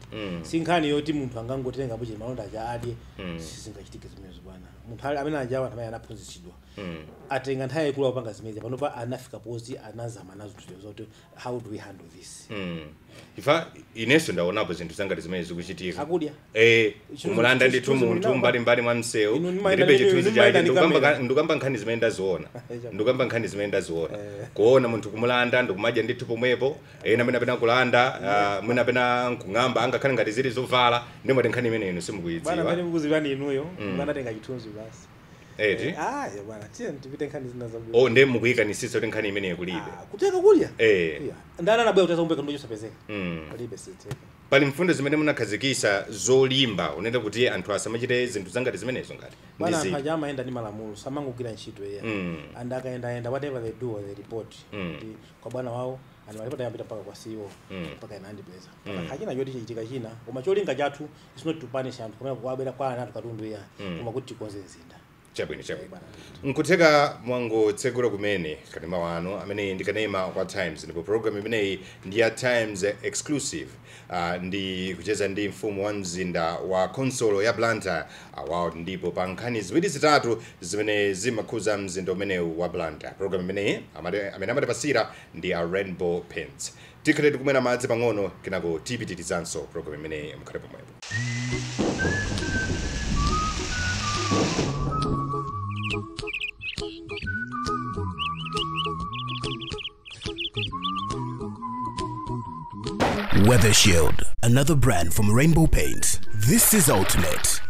Si nkhani yoti munthu angangotenga buche malonda aja adye. Sizingachitike zimenezo bwana. Munthu amene aja, anthu amene anaphunzitsidwa, atenga nthawi yaikulu akupanga zimenezi, panopa anafika pozi anazama nazo ntchito zoti how do we handle this. Ifa inenso ndaonapo zinthu zangati zimene zikuchitika. Akudya. Eh, Chithunzi- kumulanda ndithu chithunzi munthu mulinawo. mbalimbali mwa msewu. Inu Ndilibe chithunzi inu chake. ndi kamera. Ndikamba nkhani zimene ndaziona. Ndikamba nkhani zimene ndaziona. Kuona Timangoona munthu kumulanda ndikumadya ndithu pomwepo, ena mwina pena kulanda, mwina pena nkung'amba angakhale ngati zili zovala, ndimati nkhani imene inu Bwana, simukuyidziwa. amene mukuzivani inuyo mukanatenga chithunzi basi. Eti? Ah, ya bwana, tiye tipite nkhani zina zabwino. O, nde mukuyikanisisa kuti nkhani imeneyi kulibe? Ah, kuteka kulya. Eh. Yeah. Ndana anabwera kuteza kumbe katundu chosapezeka. Palibe, siteka. Pali mfundo zimene munakhazikisa zolimba unena kuti anthu asamachite zinthu zangati zimenezo ngati Bwana, ndi anthu ziti? aja amayenda ndi malamulo, samangogwira ntchito iya. And akayendayenda, whatever they do, they report kuti kwa bwana wawo, and malipoti ayambita mpaka kwa CEO, mpaka ina andipeza kachina choti chichitika china. Koma cholinga chathu is not to punish anthu kumene kuwabera kwa anthu katundu iya, koma kuti tikonze mzinda. Chabwino. Bwana. Nkutheka mwangotsegula kumene kanema wanu amene ndi kanema kwa Times, ndipo program imeneyi ndi ya Times Exclusive. Ndi kucheza ndi mfumu wa mzinda wa konsolo ya Blantyre, awawo, ndipo pa nkhani ziwiri zitatu zimene zimakhuza mzinda umenewu wa Blantyre. Program imeneyi amene amatipasira ndi a Rainbow Paints. Tikhale tikumwera madzi pang'ono, kenako tipitirizanso program imeneyi. Mukhale pomwepo. Weather Shield, another brand from Rainbow Paints. This is Ultimate,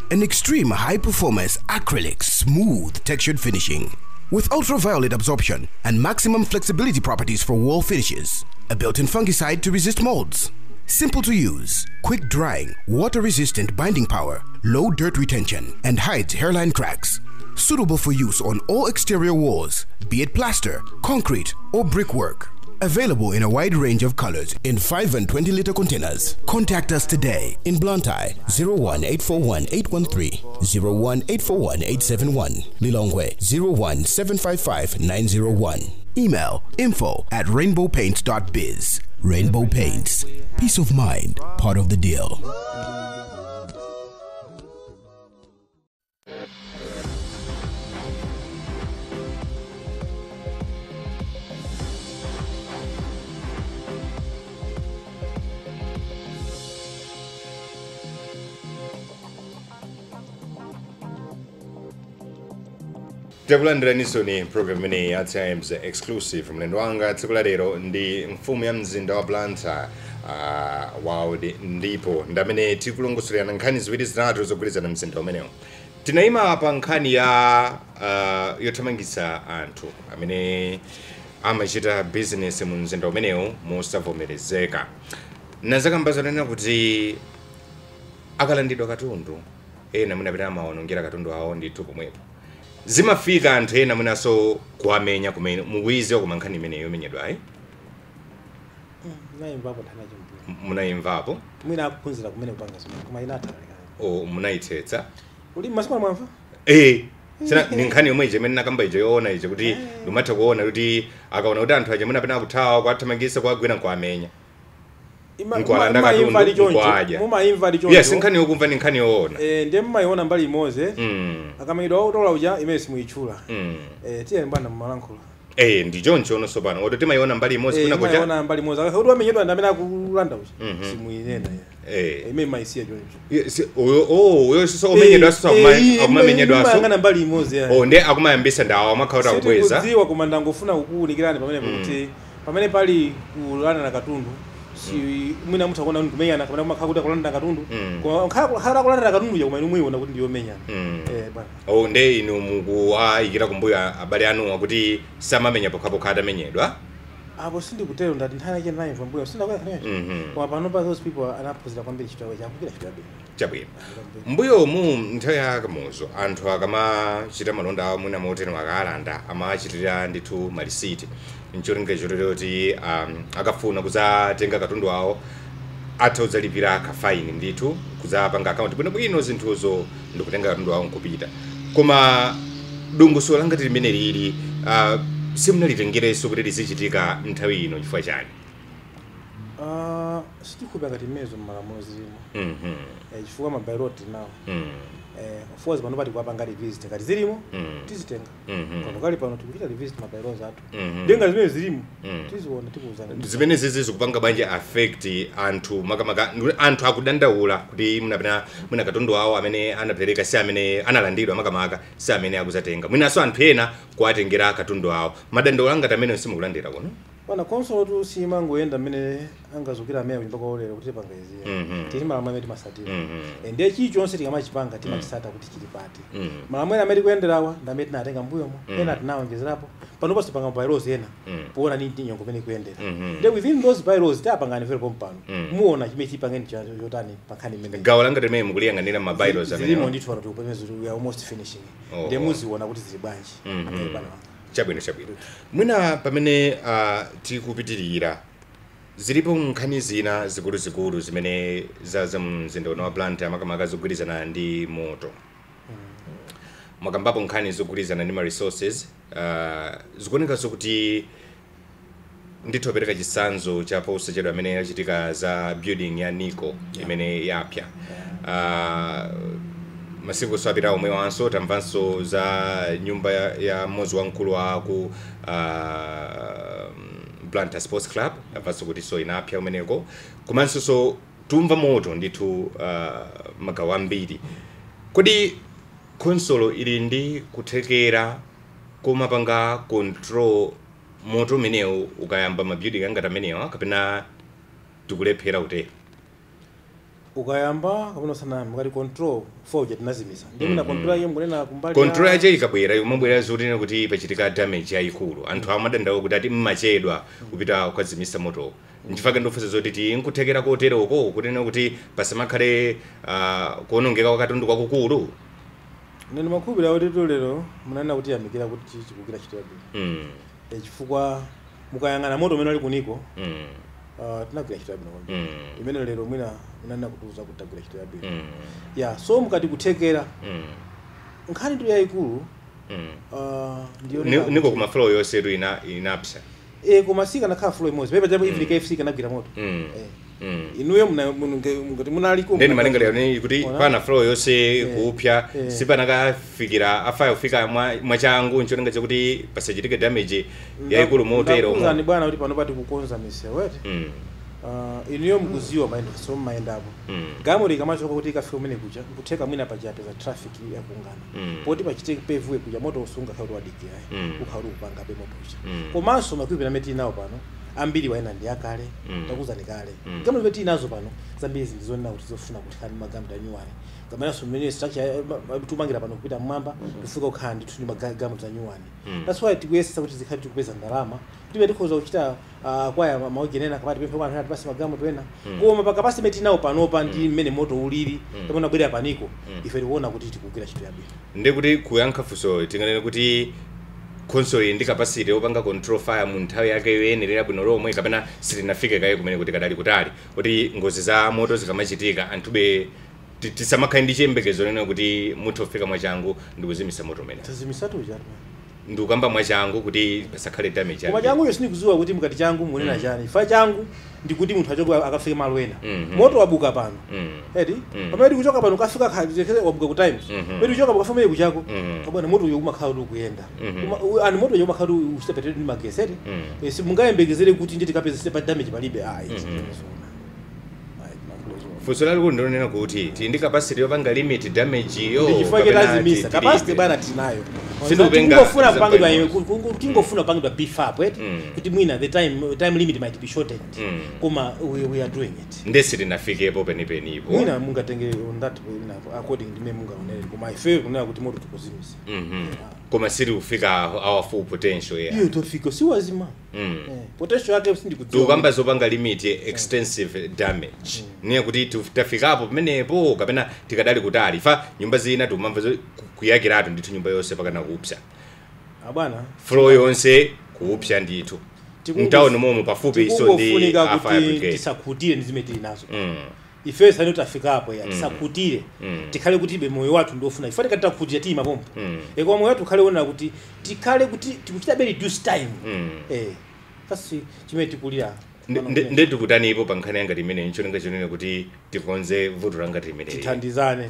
an extreme high performance acrylic smooth textured finishing with ultraviolet absorption and maximum flexibility properties for wall finishes. A built in fungicide to resist molds. Simple to use, quick drying, water resistant binding power, low dirt retention, and hides hairline cracks. Suitable for use on all exterior walls, be it plaster, concrete, or brickwork. Available in a wide range of colors in 5 and 20 liter containers. Contact us today in Blantyre 01841 813, 01841 871, Lilongwe 01755 901. Email info@rainbowpaints.biz. Rainbow Paints. Peace of mind, part of the deal. Takulandiraniso program imeneyi ya Times Exclusive. Mlendo wanga tsiku la lero ndi mfumu ya mzinda wa Blantyre, Wild Ndipo, ndamene tikulongosolerana nkhani ziwiri zitatu zogwirizana mzinda umenewo. Tinayima pa nkhani ya yothamangitsa anthu amene amachita business mu mzinda umenewu mosavomerezeka. Nazakamba zonena kuti akalandidwa katundu, ena mwina amaonongera katundu awo ndithu pomwepo, zimafika anthu ena mwinaso kuamenya kumene mukuiziwa. Koma nkhani imeneyo yomenyedwa ayi? Nayimvapo nthani yachimbuyo. Munayimvapo? Mwina akuphunzira kumene kupanga zimene, koma inatha kalekale. O, munayithetsa? Uli masiku ano mwamva? Eh, sina ni nkhani yomwe ije imene nakamba ije yoona ije kuti ndimatha kuona kuti akaona kuti anthu aja mwina apena kuthawa, kuwathamangitsa, kuwagwira, nkuamenya, nkuwalanda Mumayimva katundu, lichoncho. nkuwadya. Mumayimva lichoncho. Yes, nkhani yokumva ni nkhani yoona. Eh, ndiye mumayiona mbali imodzi. Akamangidwa otola uja, imene simuyitchula. Eh, tiye bwana mmalankhula. Eh, ndi choncho onso pano oto timayiona mbali imodzi kuna kuja. Mumayiona mbali imodzi kuti wamenyedwa ndi amene akulanda uja, simuyinena. Eh. Imene mayisiya choncho. Yes, uyo, oh, uyo siso omenyedwa siso akumamenyedwa so. Mumayang'ana mbali imodzi ya. Oh, nde akumayambisa ndawo amakhala akubweza. Sitikudziwa, koma ndangofuna kukuwunikirani pamene kuti pamene pali kulanda na katundu, si mwina mutha kuona kuti kumenyana kapena kumakhala kuti akulanda katundu, koma khala akulanda katundu ja, koma inu muyiona kuti ndiyomenyana. Eh bwana. Oh, nde inu mukuwayikira kumbuyo abale anuwa kuti samamenya pokhapokha atamenyedwa? Apo sindikutero, ndati nthani yake ndinayimva mbuyo, sindakuyakhaniyo. Koma panopa those people anaphunzira kwambiri ntchito yawo, chakugwira ntchito yabwino. Chabwino. Mbuyomu nthawi ya Kamuzu, anthu akamachita malonda awo mwina motero, akalanda amachitira ndithu malisiti ncholinga chotero kuti akafuna kuzatenga katundu awo atha kudzalipira kafaini ndithu, kudzapanga akaunti bwinobwino zinthuzo ndikutenga katundu awo nkupita. Koma dongosolo langati limene lili simunalitengerenso kuti lizichitika nthawi ino chifukwa chani? Ah, sitikhupira ngati mmezo mmalamulo zilimo. Eh, chifukwa ma bylaw nawo. Of course pano pati kuwapanga revisit ngati zilimo tizitenga. Koma kali pano tikuchita revisit ma bylaws athu. Ndenga zimene zilimo tiziona, tikuuzana. Zimene zizi zikupanga bwanji affect anthu, makamaka anthu akudandaula kuti munapena mwina katundu awo amene anapereka si amene analandidwa, makamaka si amene akuzatenga, mwinanso anthu ena kuwatengera katundu awo? Madandaulo angati amene simukulandira kuno? Pana konsolo tu simangoyenda mmene angazukira amene kunyumba kwaolero kuti panga iziya. Tili malamulo amene timasatira. Ndiye chilichonse tikamachipanga timachisata kuti chili pati. Malamulo amene tikuyenderawa ndi amene tinatenga mbuyomo, ena tinawonjezerapo. Panoponso panga bylaws ena poona ni nyengo imene ikuyendera. Ndiye within those bylaws tapangani vero pompano, muona chimene chipangeni chotani pa nkhani imene. Gawo langa limene mukuliyang'anira ma bylaws zilimo amene ndithu pano tikupemeza, we are almost finishing. Oh. Ndiye muziona kuti zili bwanji. Bwana wanga. Chabwino. Mwina pamene tikupitirira, zilipo nkhani zina zikuluzikulu zimene za mzinda uno wa Blantyre, makamaka zogwirizana ndi moto. Mwakambapo nkhani zogwirizana ndi ma resources. Zikuonekanso kuti ndithu apereka chitsanzo cha posachedwa amene yachitika za building ya Nico imene yapya. Masiku so apita omwewanso tamvanso za nyumba ya mmodzi wamkulu wa ku Blantyre Sports Club, tamvanso kuti so inapya umeneko. Komanso so tumva moto ndithu magawo ambiri. Kodi khonsolo ili ndi kuthekera komapanga control moto umenewu ukayamba ma building angati amenewa, kapena tikulephera kutero? Ukayamba kapena usanayambe, mukati control fire tinazimisa, ndi mwina control iye mukunena kumbali Control yache ikabwera umabwera zotena kuti pachitika damage yayikulu. Anthu amadandaula kuti ati mmachedwa kupita kukazimisa moto. Nchifukwa ndofunsa zoti ti nkuthekera koteroko kunena kuti pasamakhale kuonongeka kwa katundu kwakukulu. Nene makhulupirira kuti tu lero munanena kuti yamikira kuti chikukira chito yabwino. Chifukwa mukayang'ana moto umene uli kuniko, tinagwira ntchito yabwino kwambiri. Imene lero mwina munanena kutiuza kuti tagwira ntchito yabwino. Ya, so mukati kuthekera, nkhani tu yayikulu ndiyo Niko kuma floor yonse tu inapsa. Koma sikanakhala floor imodzi pepa chapo, even KFC kanagwira moto. Inuyo mungati munaliko. Ndeni malingaliro ni kuti Ona? pana floor yonse kupya, sipanakafikira a fire kufika mwachangu ncholinga chakuti pasachitike damage yayikulu motero. Ndakuwuzani bwana kuti pano pati kukonza misewu eti. Inuyo mukuziwa mayendo, so mmayendapo. Galimoto ikamachoka kuti ikafika kumene kuja, nkutheka mwina pachapeza traffic yakungana. Poti pachitike pave kuja, moto usunga kuti wadikira, ukhala kuti ukupangabe moto uja. Komanso ma equipment amene tili nawo pano ambiri waena ndi akale. Takuwuzani kale, galimoto zimene tili nazo pano zambiri zindizonena kuti zofuna kuti khani magalimoto anyuwani, kamananso mmene structure tumangira pano kupita mmwamba, tifika kukhala ndithu ndi magalimoto anyuwani. That's why tikuyesesa kuti zikhale tikupeza ndalama kuti tikhoza kuchita kwaya maujenena kapati pemphe kwa anthu atipase magalimoto ena. Koma pa capacity imene tinawo panopa ndi mmene moto ulili, kapena bwera paniko, ife tikuona kuti tikugwira ntchito yabwino. Ndikuti kuyankha funso, tinganene kuti khonsolo ili ndi capacity yopanga control fire mu nthawi yake yoyenerera bwino lomwe, kapena sitinafike kaye kumene, kuti kadali kutali, kuti ngozi za moto zikamachitika anthube tisamakhale ndi chiyembekezo nene kuti mutha kufika mwachangu ndikuzimisa moto umene? Tazimisatu chatu. Ndikukamba mwachangu kuti pasakhale damage Koma yambiri. changuyo sindikudziwa kuti mukati changu munena chani. Ifa changu ndikuti munthu achoke akafike malo ena. Moto wabuka pano, eti, pamene tikuchoka pano kafika wabuka ku Times, pamene tikuchoka pakafika kumene kuchako, kabwana, moto uyo umakhala kuti ukuyenda. Ani moto uyo umakhala kuti uchita ndi magesi, eti. Simungayembekezere kuti ndi tikapeza step damage palibe, ayi. Zoona, ayi, makulo. Funso lalikulu ndilonena kuti tili ndi capacity yopanga limit damage yo, Ndi chifukwa kapena chitazimisa capacity, tilibe? bwana, tinayo. Sindikupenga Tingofuna kupangidwa example. tingofuna kupangidwa beef up, eti, kuti mwina the time limit might be shortened. Koma we are doing it. Nde sitinafikepo penipenipo. Mwina mungatenge on that way, mwina according ndime mungaonere, koma ife kunena kuti moto tikuzimisa. Koma sitikufika our full potential, yeah. Iyo tofika siwazima. Potential yake sindikudziwa. Tikukamba zopanga limit extensive damage, niye kuti tafikapo pamenepo kapena tikadali kutali? Fa nyumba zina tikumamva kuyakiratu ndithu nyumba yonse pakana kupsa. Abwana, Floor yonse kupsa ndithu mtawuni momwe pafupi iso ndi tikungofunika a fire kuti brigade. tisakhutire ndi zimene tili nazo. Ife sani tafikapo ya, tisakhutire. Tikhale kuti ibe moyo wathu ndiofuna ife tikati takhutira tiyima pompo. Koma moyo wathu ukhale wonena kuti tikhale kuti tikuchita be reduce time. That's chimene tikulira. Ndetu kutanipo pa nkhani yangati imene ncholinga chonena kuti tikonze vuto langati imene Tithandizane.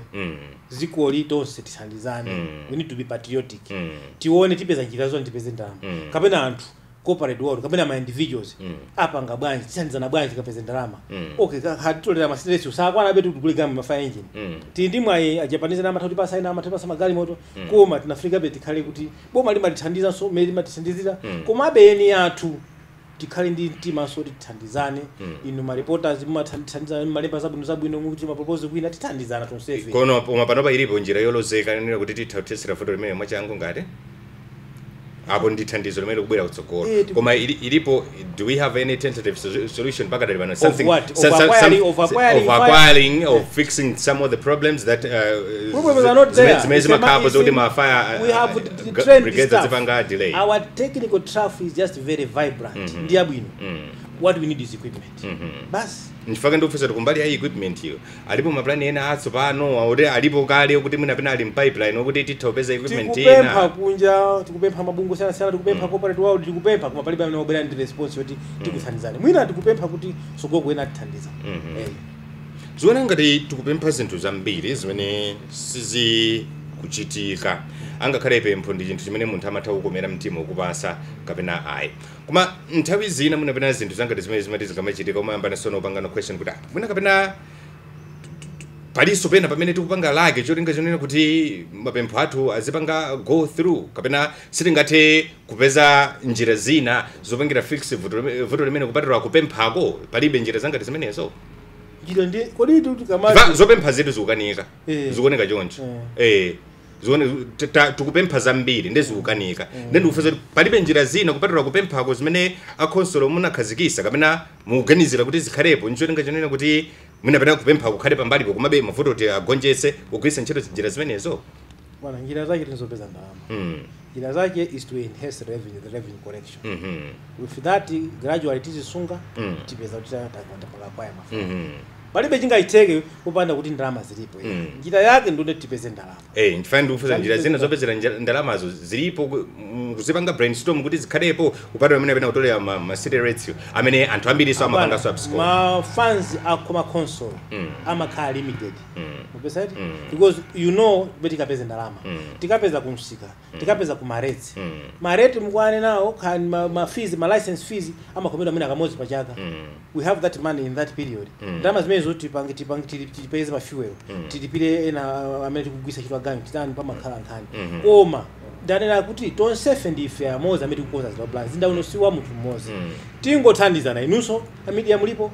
Zikoli tonse tithandizane. We need to be patriotic. Tione tipeza njira zoni tipeze ndalama. Kapena anthu corporate world, kapena ma individuals apanga bwanji, tithandizana bwanji tikapeze ndalama. Okay, hatitolera ma stress usakwana betu tigule ma fire engine. Tili ndi mwayi a Japanese na amatha kutipasa ina amatha kutipasa magalimoto, koma tinafika be tikhale kuti boma limatithandiza mmene limatithandizira, komabe eni athu tikhale ndi mtima so tithandizane. Inu ma reporters mumathandizana, malemba zabwino zabwino mukuti ma proposal kwina, tithandizana tonsefe. Kono koma panopa ilipo njira yolozeka nena kuti titha kuthetsera vuto limene mwachangu ngati apo ndi thandizo limene likubwera kutsogolo? Koma ilipo, do we have any tentative solution pakadali pano? Of what? Of acquiring of acquiring of fixing some of the problems that Problems are not there. zimene It's a zimakhalapo it's zokuti ma fire we have trained brigades staff. azipanga delay. Our technical staff is just very vibrant. Ndi abwino. What we need is equipment. Basi. Nchifukwa ndikufunsa kuti kumbali ya equipment iyo alipo maplani ena atsopano akuti alipo kale kuti mwina pena ali m'pipeline okuti titha kupeza equipment Tikupempha ina? kunja, tikupempha mabungwe siyanasiyana, tikupempha corporate world, tikupempha, koma palibe amene wabwera ndi response yoti tikuthandizani. Mwina tikupempha kuti sogoko ena atithandiza. Ziona ngati tikupempha zinthu zambiri zimene sizikuchitika. Angakhale pempho ndi chinthu chimene munthu amatha kukomera mtima ukupasa kapena ayi, koma nthawi zina munapena zinthu zangati zimene zimati zikamachitika umayamba sono upangano question kuti ah, mwina kapena palinso pena pamene tikupanga lake cholinga chonena kuti mapempho athu azipanga go through, kapena sitingathe kupeza njira zina zopangira fix vuto limene kupatula kupemphako? Palibe njira zangati zimenezo? Njira ndi kodi tikamati Zopempha zetu zikukanika. Zikuoneka choncho. Zione tikupempha zambiri ndi zikukanika. Ndi ndikufunsa kuti palibe njira zina kupatula kupemphako zimene akhonsolo munakhazikisa kapena mukuganizira kuti zikhalepo ncholinga chonena kuti mwina kupempha kukhale pambalipo, komabe mavuto kuti agonjetse kugwiritsa ntchito njira zimenezo? Bwana, njira zake tinizopeza ndalama. Njira zake is to enhance revenue, the revenue collection. With that, gradually tizisunga, tipeza kuti tapanga kwaya mafuta. Palibe chingachiteke popanda kuti ndalama zilipo. Njira yake ndone tipeze ndalama. Ndifane ndikufunsa njira zina zopezera ndalamazo zilipo kuzipanga brainstorm kuti zikhalepo kupatula amene apena kutolera ma city rates amene anthu ambiri so amapanga so abscond? Ma funds akoma council amakhala limited. Mupesa iti? Because you know kuti tikapeze ndalama. Tikapeza kumsika, tikapeza ku rates. Ma rate mukwane nawo kan ma fees, ma license fees amakomedwa amene akamodzi pa chaka. We have that money in that period. Ndalama zimene zoti tipange tipeze ma fuel. Tilipire ena amene tikugwisa chitwa ganyu titani pamakhala nkhani. Koma ndanena kuti tonsefe ndife amodzi amene tikukonza zila plan. Zinda uno si wa munthu mmodzi. Tingothandizana, inunso a media mulipo.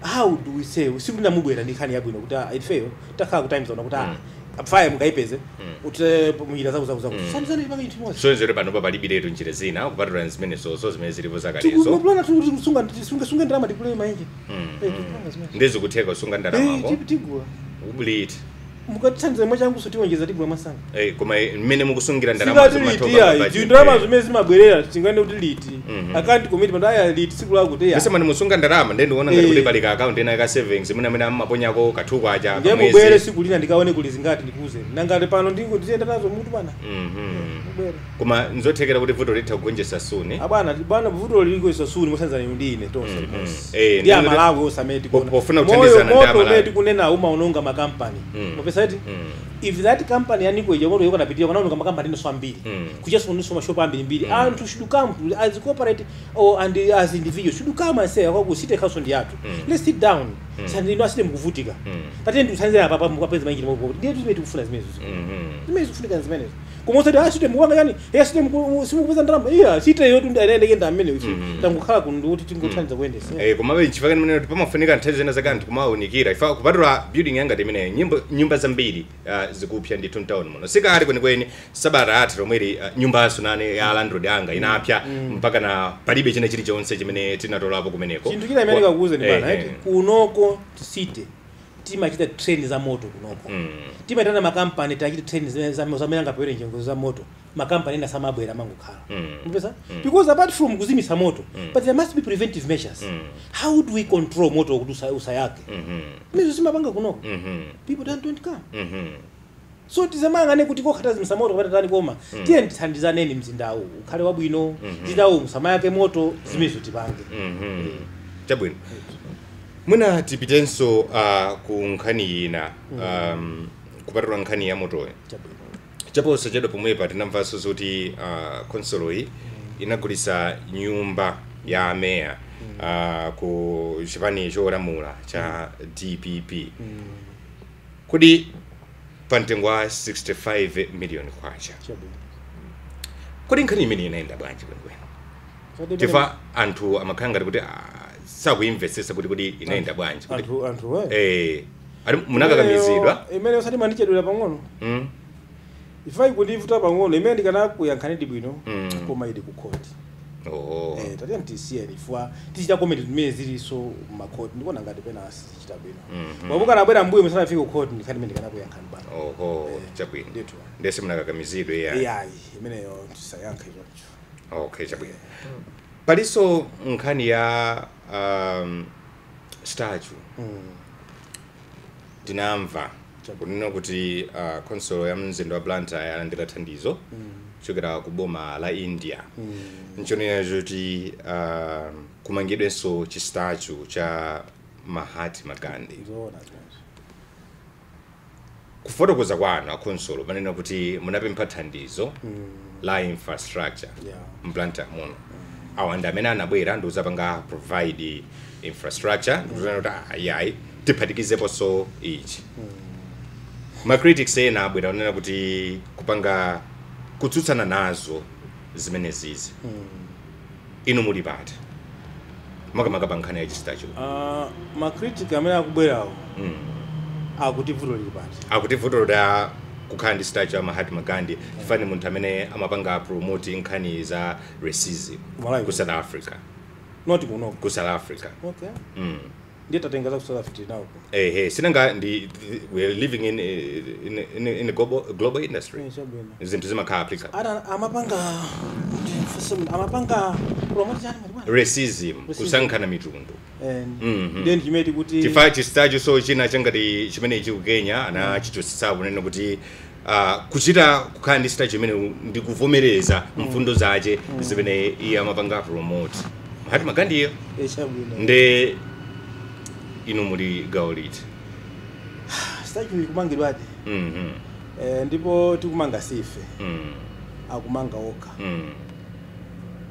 How do we say usiku ndinamubwera ndi nkhani yabwino kuti ah, ifeyo takhala ku Times ona kuti ah, fire mungayipeze kuti muyira zaku zaku zaku thandizana tipange chinthu chimodzi. So nzere panopa palibiretu njira zina kupatula zimenezozo zimene zilipo zakalezo? Tikupulana tisunga tisunge ndalama tikule maenje. Tikupanga zimene. Ndizikutheka kusunga ndalamako? Tigula. Uliti? Mukatithandiza mwachanguso tiwonjeza, tigula masanga. Koma mmene mukusungira ndalama Singati liti yayi, ndalama zimene zimabwerera tingane kuti liti account committee pano aya liti tsiku lakuti ya. Mese mani musunga ndalama, ndiye ndikuona ngati kuti pali ka account ina ka savings imene amene amaponyako kathuku aja Ndiye pamwezi. mubwere siku lina ndikaone kuli zingati ndikuuze nangati pano ndingo ndiyenda nazo mutu pana. Mubwere. Koma nzothekera kuti vuto litha kugonjetsa soon? Abwana, bwana, vuto liliko soon musanzani ndi ine tonse limodzi. Ndi Amalawi onse amene tikuona. Pofuna kuthandizana ndi Moyo Amalawi. umene tikunena umaononga makampani. Mupesa iti? If that company yaniko ija moto yokanapitira kanaononga makampani inonso ambiri. Kuchaso kunonso mashopu ambiri mbiri. Anthu should come to, as corporate or and as individuals should come and say kwaku city council ndi yathu. Let's sit down. Sandi ino asite mukuvutika. Tatende ndikuthandizana apa mukapeza mainjini mopo. Ndiye zimene tikufuna zimenezo. Zimene zikufunika zimenezo. Koma usati ah site mukwanga yani, eh site simukupeza ndalama. Iya, site yotu ndi ayendeke ndi amene uchi. Tangokhala kuno ndikuti tingothandiza kuyendesa. Komabe nchifukwa chimene kuti pamafunika nthawi zina zake anthu kumawunikira ifa kupatula building yangati imeneyo, nyumba zambiri zikupsa ndithu mtown muno. Sikali kwenikweni sabata athu lomweri nyumbanso nane ya landlord anga inapsa mpaka na palibe china chilichonse chimene tinatolapo kumeneko. Chinthu china imene kakuuze ni bana, kunoko city timachita train za moto kunoko. Timaitana makampani tachita train zimene zamene angapewere njengo za moto. Makampani ena samabwera, mangokhala. Mupesa? Because apart from kuzimisa moto, but there must be preventive measures. How do we control moto kuti usayake? Imezo zimapanga kunoko. People don't come. So tizamangane kuti kokhatazimisa moto kapata tani, koma tiye tithandizaneni mzindawu ukhale wabwino, mzindawu musamayake moto, zimezo tipange. Chabwino, mwina tipitenso ku nkhani ina, kupatula nkhani ya motoyo. Chabwino. Chaposachedwa pomwepa tinamvanso zoti khonsoloyi inagulitsa nyumba ya ameya ku chipani cholamula cha DPP. Kodi pa mtengo wa 65 million kwacha. Chabwino. Kodi nkhani imene inayenda bwanji kwenikweni? Tifa anthu amakhala ngati kuti sakuyimvetsetsa kuti kodi inayenda bwanji kuti Anthu we ali munakakamizidwa. Imene osati mandichedwera pang'ono. Ifa ikundivuta pang'ono imene ndikanakuyankhanidi bwino, koma ili ku court. Oh. Tatiya mtisiyeni ifwa tichita comment zimene zilinso makhoti, ndikuona ngati pena sizichita bwino. Wamukanabwera mbuyo musanafike ku court, ndikhani imene ndikanakuyankhani bwana. Oho, chabwino. Ndithu. Ndese munakakamizidwe ya. Iyayi, imeneyo tisayankhe choncho. Okay, chabwino. Palinso nkhani ya statue. Tinamva kunena kuti khonsolo ya mzinda wa Blantyre yalandira thandizo kuchokera ku boma la India, nchonena choti kumangidwenso chi statue cha Mahatma Gandhi. Zoona zimenezo. Kufotokoza kwanu akhonsolo panena kuti munapempha thandizo la infrastructure m'Blantyre muno, awa ndi amene anabwera ndikuzapanga provide infrastructure, ndikuzana kuti ayi, tiphatikizeponso ichi. Ma critics ena abwera kunena kuti kupanga kutsutsana nazo zimenezizi. Inu muli pati makamaka pa nkhani ya chi statue? Ma critic amene akubwerawo akuti vuto lili pati? Akuti vuto la kukhala ndi statue ya Mahatma Gandhi chifani munthu amene amapanga promote nkhani za racism Malawi. ku South Africa. Not kunoko. Ku South Africa. Okay, ndiye tatenga za ku South Africa nawo. Ehe, sinanga ndi we are living in a global industry. Chabwino. Zinthu zimakhala applicable. Ana amapanga amapanga promote chani mati? Racism. Racism. Kusankhana mitundu. Ndiye ndimeti kuti Chifukwa chi statue so china changati chimene ichi ku Kenya anachichotsetsa kunena kuti kuchita kukhala ndi statue imene ndikuvomereza mfundo zace zimene iye amapanga promote Mahatma Gandhiyo. Chabwino. Nde inu muli gawo liti? Statue ikumangidwadi. Ndipo tikumanga sife, akumanga okha.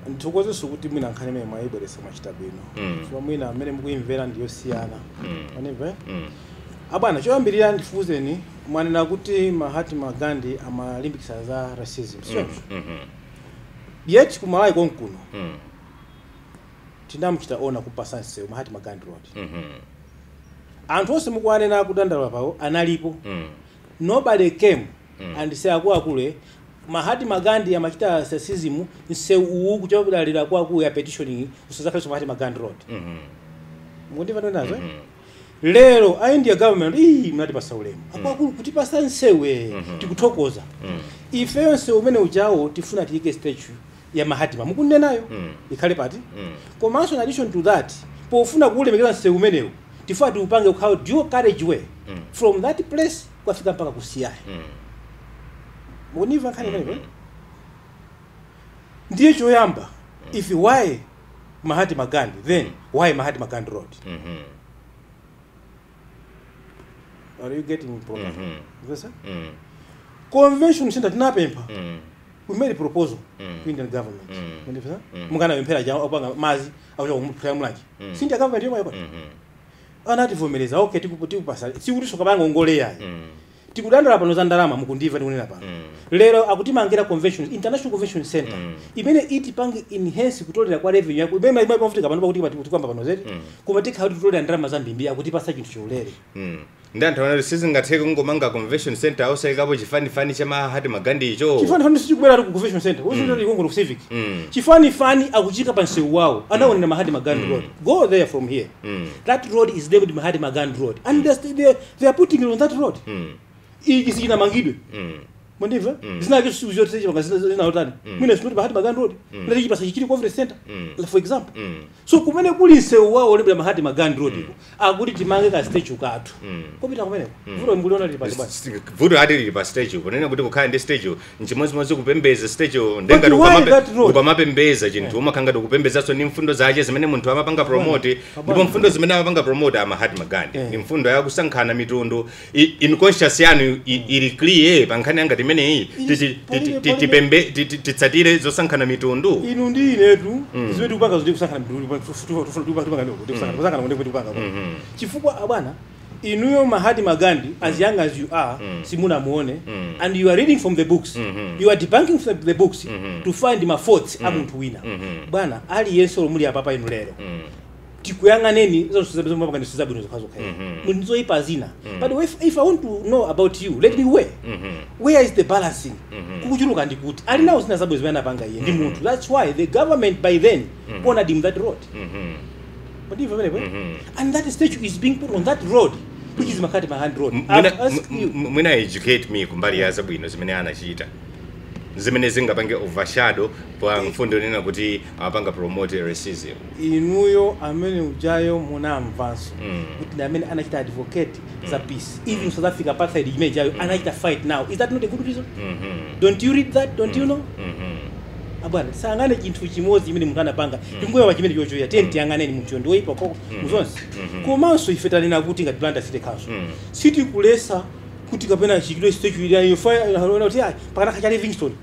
Ndithokozenso kuti mwina nkhani imene mwayibweretsa mwachita bwino, chifukwa mwina amene mukuyimvera ndiyosiyana. Manimva? Abwana, choyambirira ndifunseni, mwanena kuti Mahatma Gandhi amalimbikitsa za racism, sichoncho? Mhm. Yet kumalawi konkuno tinamuchita honour kupasa msewu, Mahatma Gandhi Road. Anthu onse mukuwanena kudandaula pawo analipo. Nobody came and say, "Akuluakulu, Mahatma Gandhi amachita racism, msewu uwu kuchokera akuluakulu ya petitioning usazakhalenso Mahatma Gandhi Road." Mukundimva nazo? Lero a India government ii munatipasa ulemu akuluakulu kutipasa msewu, tikuthokoza. Ifeyo msewu umene ujawo tifuna tiyike statue ya Mahatma mukunenayo, ikhale pati? Komanso in addition to that, pofuna kuwulemekeza msewu umenewu, tifuna tiupange kukhala dual carriage way from that place kwafika mpaka kusiyaya. Mukundimva nkhani imeneyo? Ndiye choyamba, if why Mahatma Gandhi, then why Mahatma Gandhi Road? Are you getting proper? Yes, sir? Convention center tinapempha. We made a proposal to Indian government. Mundipeza? Mukanapemphera ja opanga mazi akucha kumuphera mulanje. Si India government yomwe yokona. Anativomereza, okay, tikupasa. Sikuti sokabanga ngongole yayi. Tikudandaula pano za ndalama, mukundimva ndikunena pano? Lero akutimangira convention, international convention center imene itipange enhance kutolera kwa revenue yako imene imavutika pano pakuti tikwamba pano zeti, koma tikhala kutolera ndalama zambiri, akutipasa chinthu chaulere. Ndi anthu anati sizingatheke kungomanga convention center osayikapo chifanifani cha Mahatma Gandhi icho. Chifanifani sichikubwera ku convention center, convention center ikongolo ku civic. Chifanifani akuchika pa msewu wawo anaonera Mahatma Gandhi Road. Go there from here. That road is labeled Mahatma Gandhi Road and they are putting it on that road. Ichi sichinamangidwe. Mwandimva? Zinake zote panga zina otani. Mwina sinoti Mahatma Gandhi Road. Ndati chipasa chichiri conference center. For example. So kumene kuli nsewu wawo olembera Mahatma Gandhi Road iko akuti timange ka statue kathu. Kopita kumeneko. Vuto mkuliona lili pati basi. Vuto ati lili pa statue. Kunena kuti kukhala ndi statue nchimodzimodzi kupembeza statue ndengati ukamapembeza chinthu umakhala ngati ukupembezanso ndi mfundo zache zimene munthu amapanga promote, ndipo mfundo zimene amapanga promote a Mahatma Gandhi ni mfundo yakusankhana mitundu. In conscious yanu ili clear pa nkhani yangati imeneyi, titsatire zosankhana mitundu? Inu ndi inetu zimene tikupanga zoti kusankhana mitundu tikusankhana ndi tikupanga chifukwa abwana inuyo Mahatma Gandhi, as young as you are, simunamuone, and you are reading from the books, you are debunking from the books to find ma faults a munthu wina. Bwana, aliyense omuli apapa inu lero tikuyang'aneni zonse zabwino zokhazokha, muzoyipa zina, but if I want to know about you, let me where is the balancing? Kukuchuluka ndikuti ali nawo zina zabwino zimene anapanga iye ndi munthu. That's why the government by then honored him that road. But if and that statue is being put on that road, which is Mahatma Gandhi Road. I'm asking you. Mwina educate me kumbali ya zabwino zimene anachita zimene zingapange overshadow pa mfundo nena kuti amapanga promote racism. Inuyo amene ujayo munamvanso kuti ndi amene anachita advocate za peace. Even South Africa apartheid imene ijayo anachita fight. Now, is that not a good reason? Don't you read that? Don't you know? Abwana, sangane chinthu chimodzi chimene munthu anapanga, tingoyewa chimene chochoya tiye tiyang'aneni munthuyo ndiwoyipa koko muzonse. Komanso ife tanena kuti ngati Blantyre City Council sitikulesa kuti kapena chikilo statue iliyo kuti ayi pakana cha Livingstone.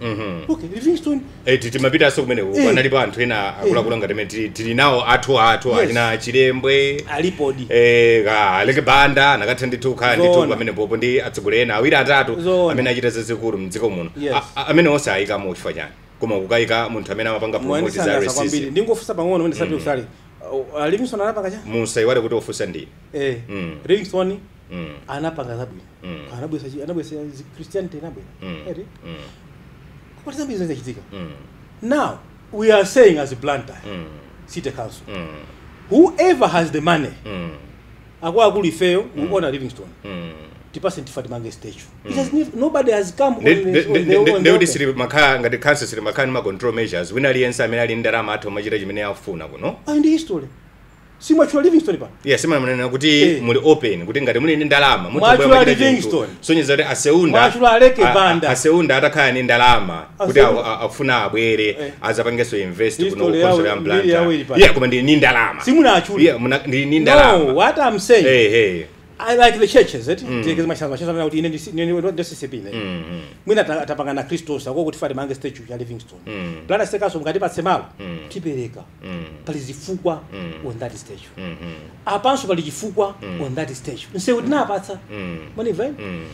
Okay, Livingstone. Timapitanso kumeneko. Panalipo anthu ena akuluakulu ngati amene tili nawo athu achina Chilembwe. Alipodi. Aleke Banda nakatha ndithu kukhala ndithu pamene popo ndi atsogoleri ena awiri atatu amene achita zazikulu mdziko muno. Amene onse ayikamo chifukwa chani, koma kukayika munthu amene amapanga promote za Mwandisangalatsa kwambiri. racism? Ndingofunsa pang'ono mene sati usali Livingstone anapanga cha Musayiwale kuti ofunsa ndine. Livingstone anapanga zabwino. Anabwesa Christianity inabwera. Eri kuti zambiri zinachitika. Now we are saying as a Blantyre City Council, whoever has the money, akuluakulu, ifeyo we honor Livingstone, tipase tifa timange statue. It has never, nobody has come on the Ndekuti open. sili makhala ngati council, sili makhala ndi ma control measures, wina aliyense amene ali ndalama athu amachita chimene afuna kuno. Ah, ndi history simwachula Livingstone pano. Yes, simanena kuti muli open kuti ngati muli ndi ndalama Mwachula Livingstone. Sonyeza kuti Aseunda Mwachula Aleke Banda. Aseunda atakhala ndi ndalama kuti afuna abwere azapangenso invest kuno History council ya mbiri yawo ili Blantyre. pano. Yeah, koma ndili ndi ndalama. Simunachula. Yeah, ndili ndi ndalama. No, what I'm saying, I like the churches, eh? Tekeza mashamba kuti ine ndi CCP ine. Mwina tapanga na Christos ako kuti fati mange statue ya Livingstone. Blantyre City Council mukatipatse malo tipereka. Pali zifukwa on that statue. Apanso pali chifukwa on that statue. Nsewu tinapatsa. Mwandimva?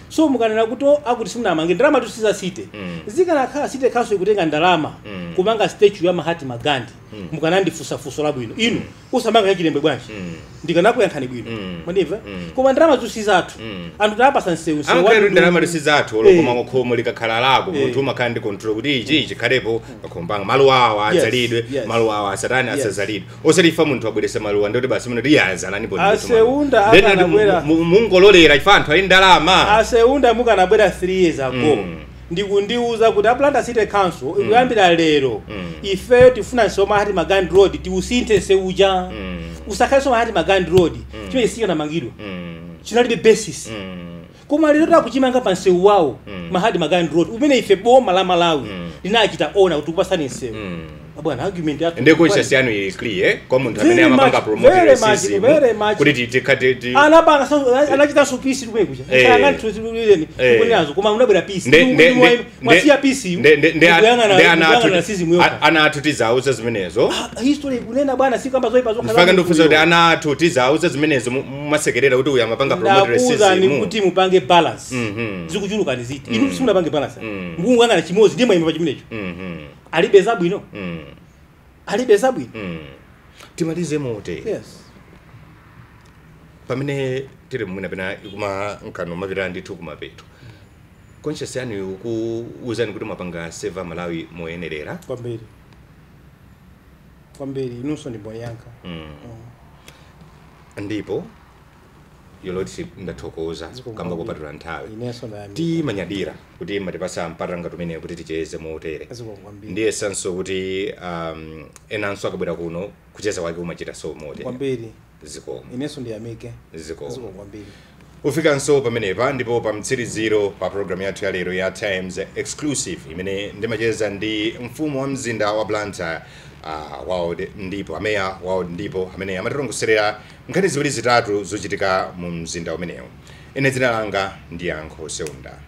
So mukanena kuti akuti simunamange ndalama tusiza city. Zikanakhala city council ikutenga ndalama kumanga statue ya Mahatma Gandhi, mukanandifunsa funso labwino. Inu usamanga Chilembwe bwanji? Ndikanakuyankhani bwino. Mwandimva? Koma ndalama tusizathu. Anthu tapasa nsewu nsewu. Amakhala kuti ndalama tisizathu olo, koma khomo likakhala lako munthu umakhala ndi control kuti ichi chikhalepo pakhomo panga, maluwa awa adzalidwe, maluwa awa asatani, asazalidwe. Osati ifa munthu abweresa maluwa ndikuti basi muno tiyazalanipo. Aseunda akanabwera. Mungololera ifa anthu ali ndalama. Aseunda mukanabwera 3 years ago ndikundiuza kuti a Blantyre City Council ikuyambira lero ifeyo tifuna nsewu Mahatma Gandhi Road tiusinthe nsewuja usakhalenso Mahatma Gandhi Road, chimene sikanamangidwa, chinalibe basis. Koma lero takuchimanga pa nsewu wawo Mahatma Gandhi Road umene ife boma la Malawi linachita ona kuti kupasani nsewu. Bwana, argument yathu Ndi conscience yanu ili clear kwa munthu amene Very amapanga much, promote very much, racism very much. kuti Anapanga anachitanso peace kumene kuja. Kunenazo koma munabwera peace. Mwasiya peace Ndi ana racism yokha. Ana athu tizauza zimenezo? History ikunena bwana, sikamba zoyipa zokha. Mpaka ndifunsa kuti ana athu tizauza zimenezo mumasekerera kuti uyu amapanga promote Ndakuwuzani racism? kuti mupange balance. Zikuchuluka ndi ziti? Inu simunapange balance, mukungangana chimodzi ndiye mwayima pa chimenecho. Alibe zabwino. Alibe zabwino. Timalize mote. Yes. Pamene tili mwina pena kuma nkano mapita ndithu kumapeto, conscience yanu ikuwuzani kuti mwapanga serve Malawi moyenerera? Kwambiri, kwambiri. Inunso ndi mboni yanga. Ndipo Your Lordship, ndathokoza kamba kopatula nthawi. Inenso ndayamika. Timanyadira kuti matipasa mpata ngati umene kuti ticheze motere. Zikomo kwambiri. Ndiye sanso kuti enanso akabwera kuno, kucheza kwake umachita so motere. Kwambiri. Zikomo. Inenso ndiyamike. Zikomo. Zikomo kwambiri. Ufikanso pamenepa ndipo pa mtsiriziro pa programu yathu ya lero ya Times Exclusive, imene ndimacheza ndi mfumu wa mzinda wa Blantyre, Wild Ndipo, ameya Wild Ndipo, amene amatirongoserera nkhani ziwiri zitatu zochitika mu mzinda umenewu. Ine dzina langa ndi Yankho Seunda.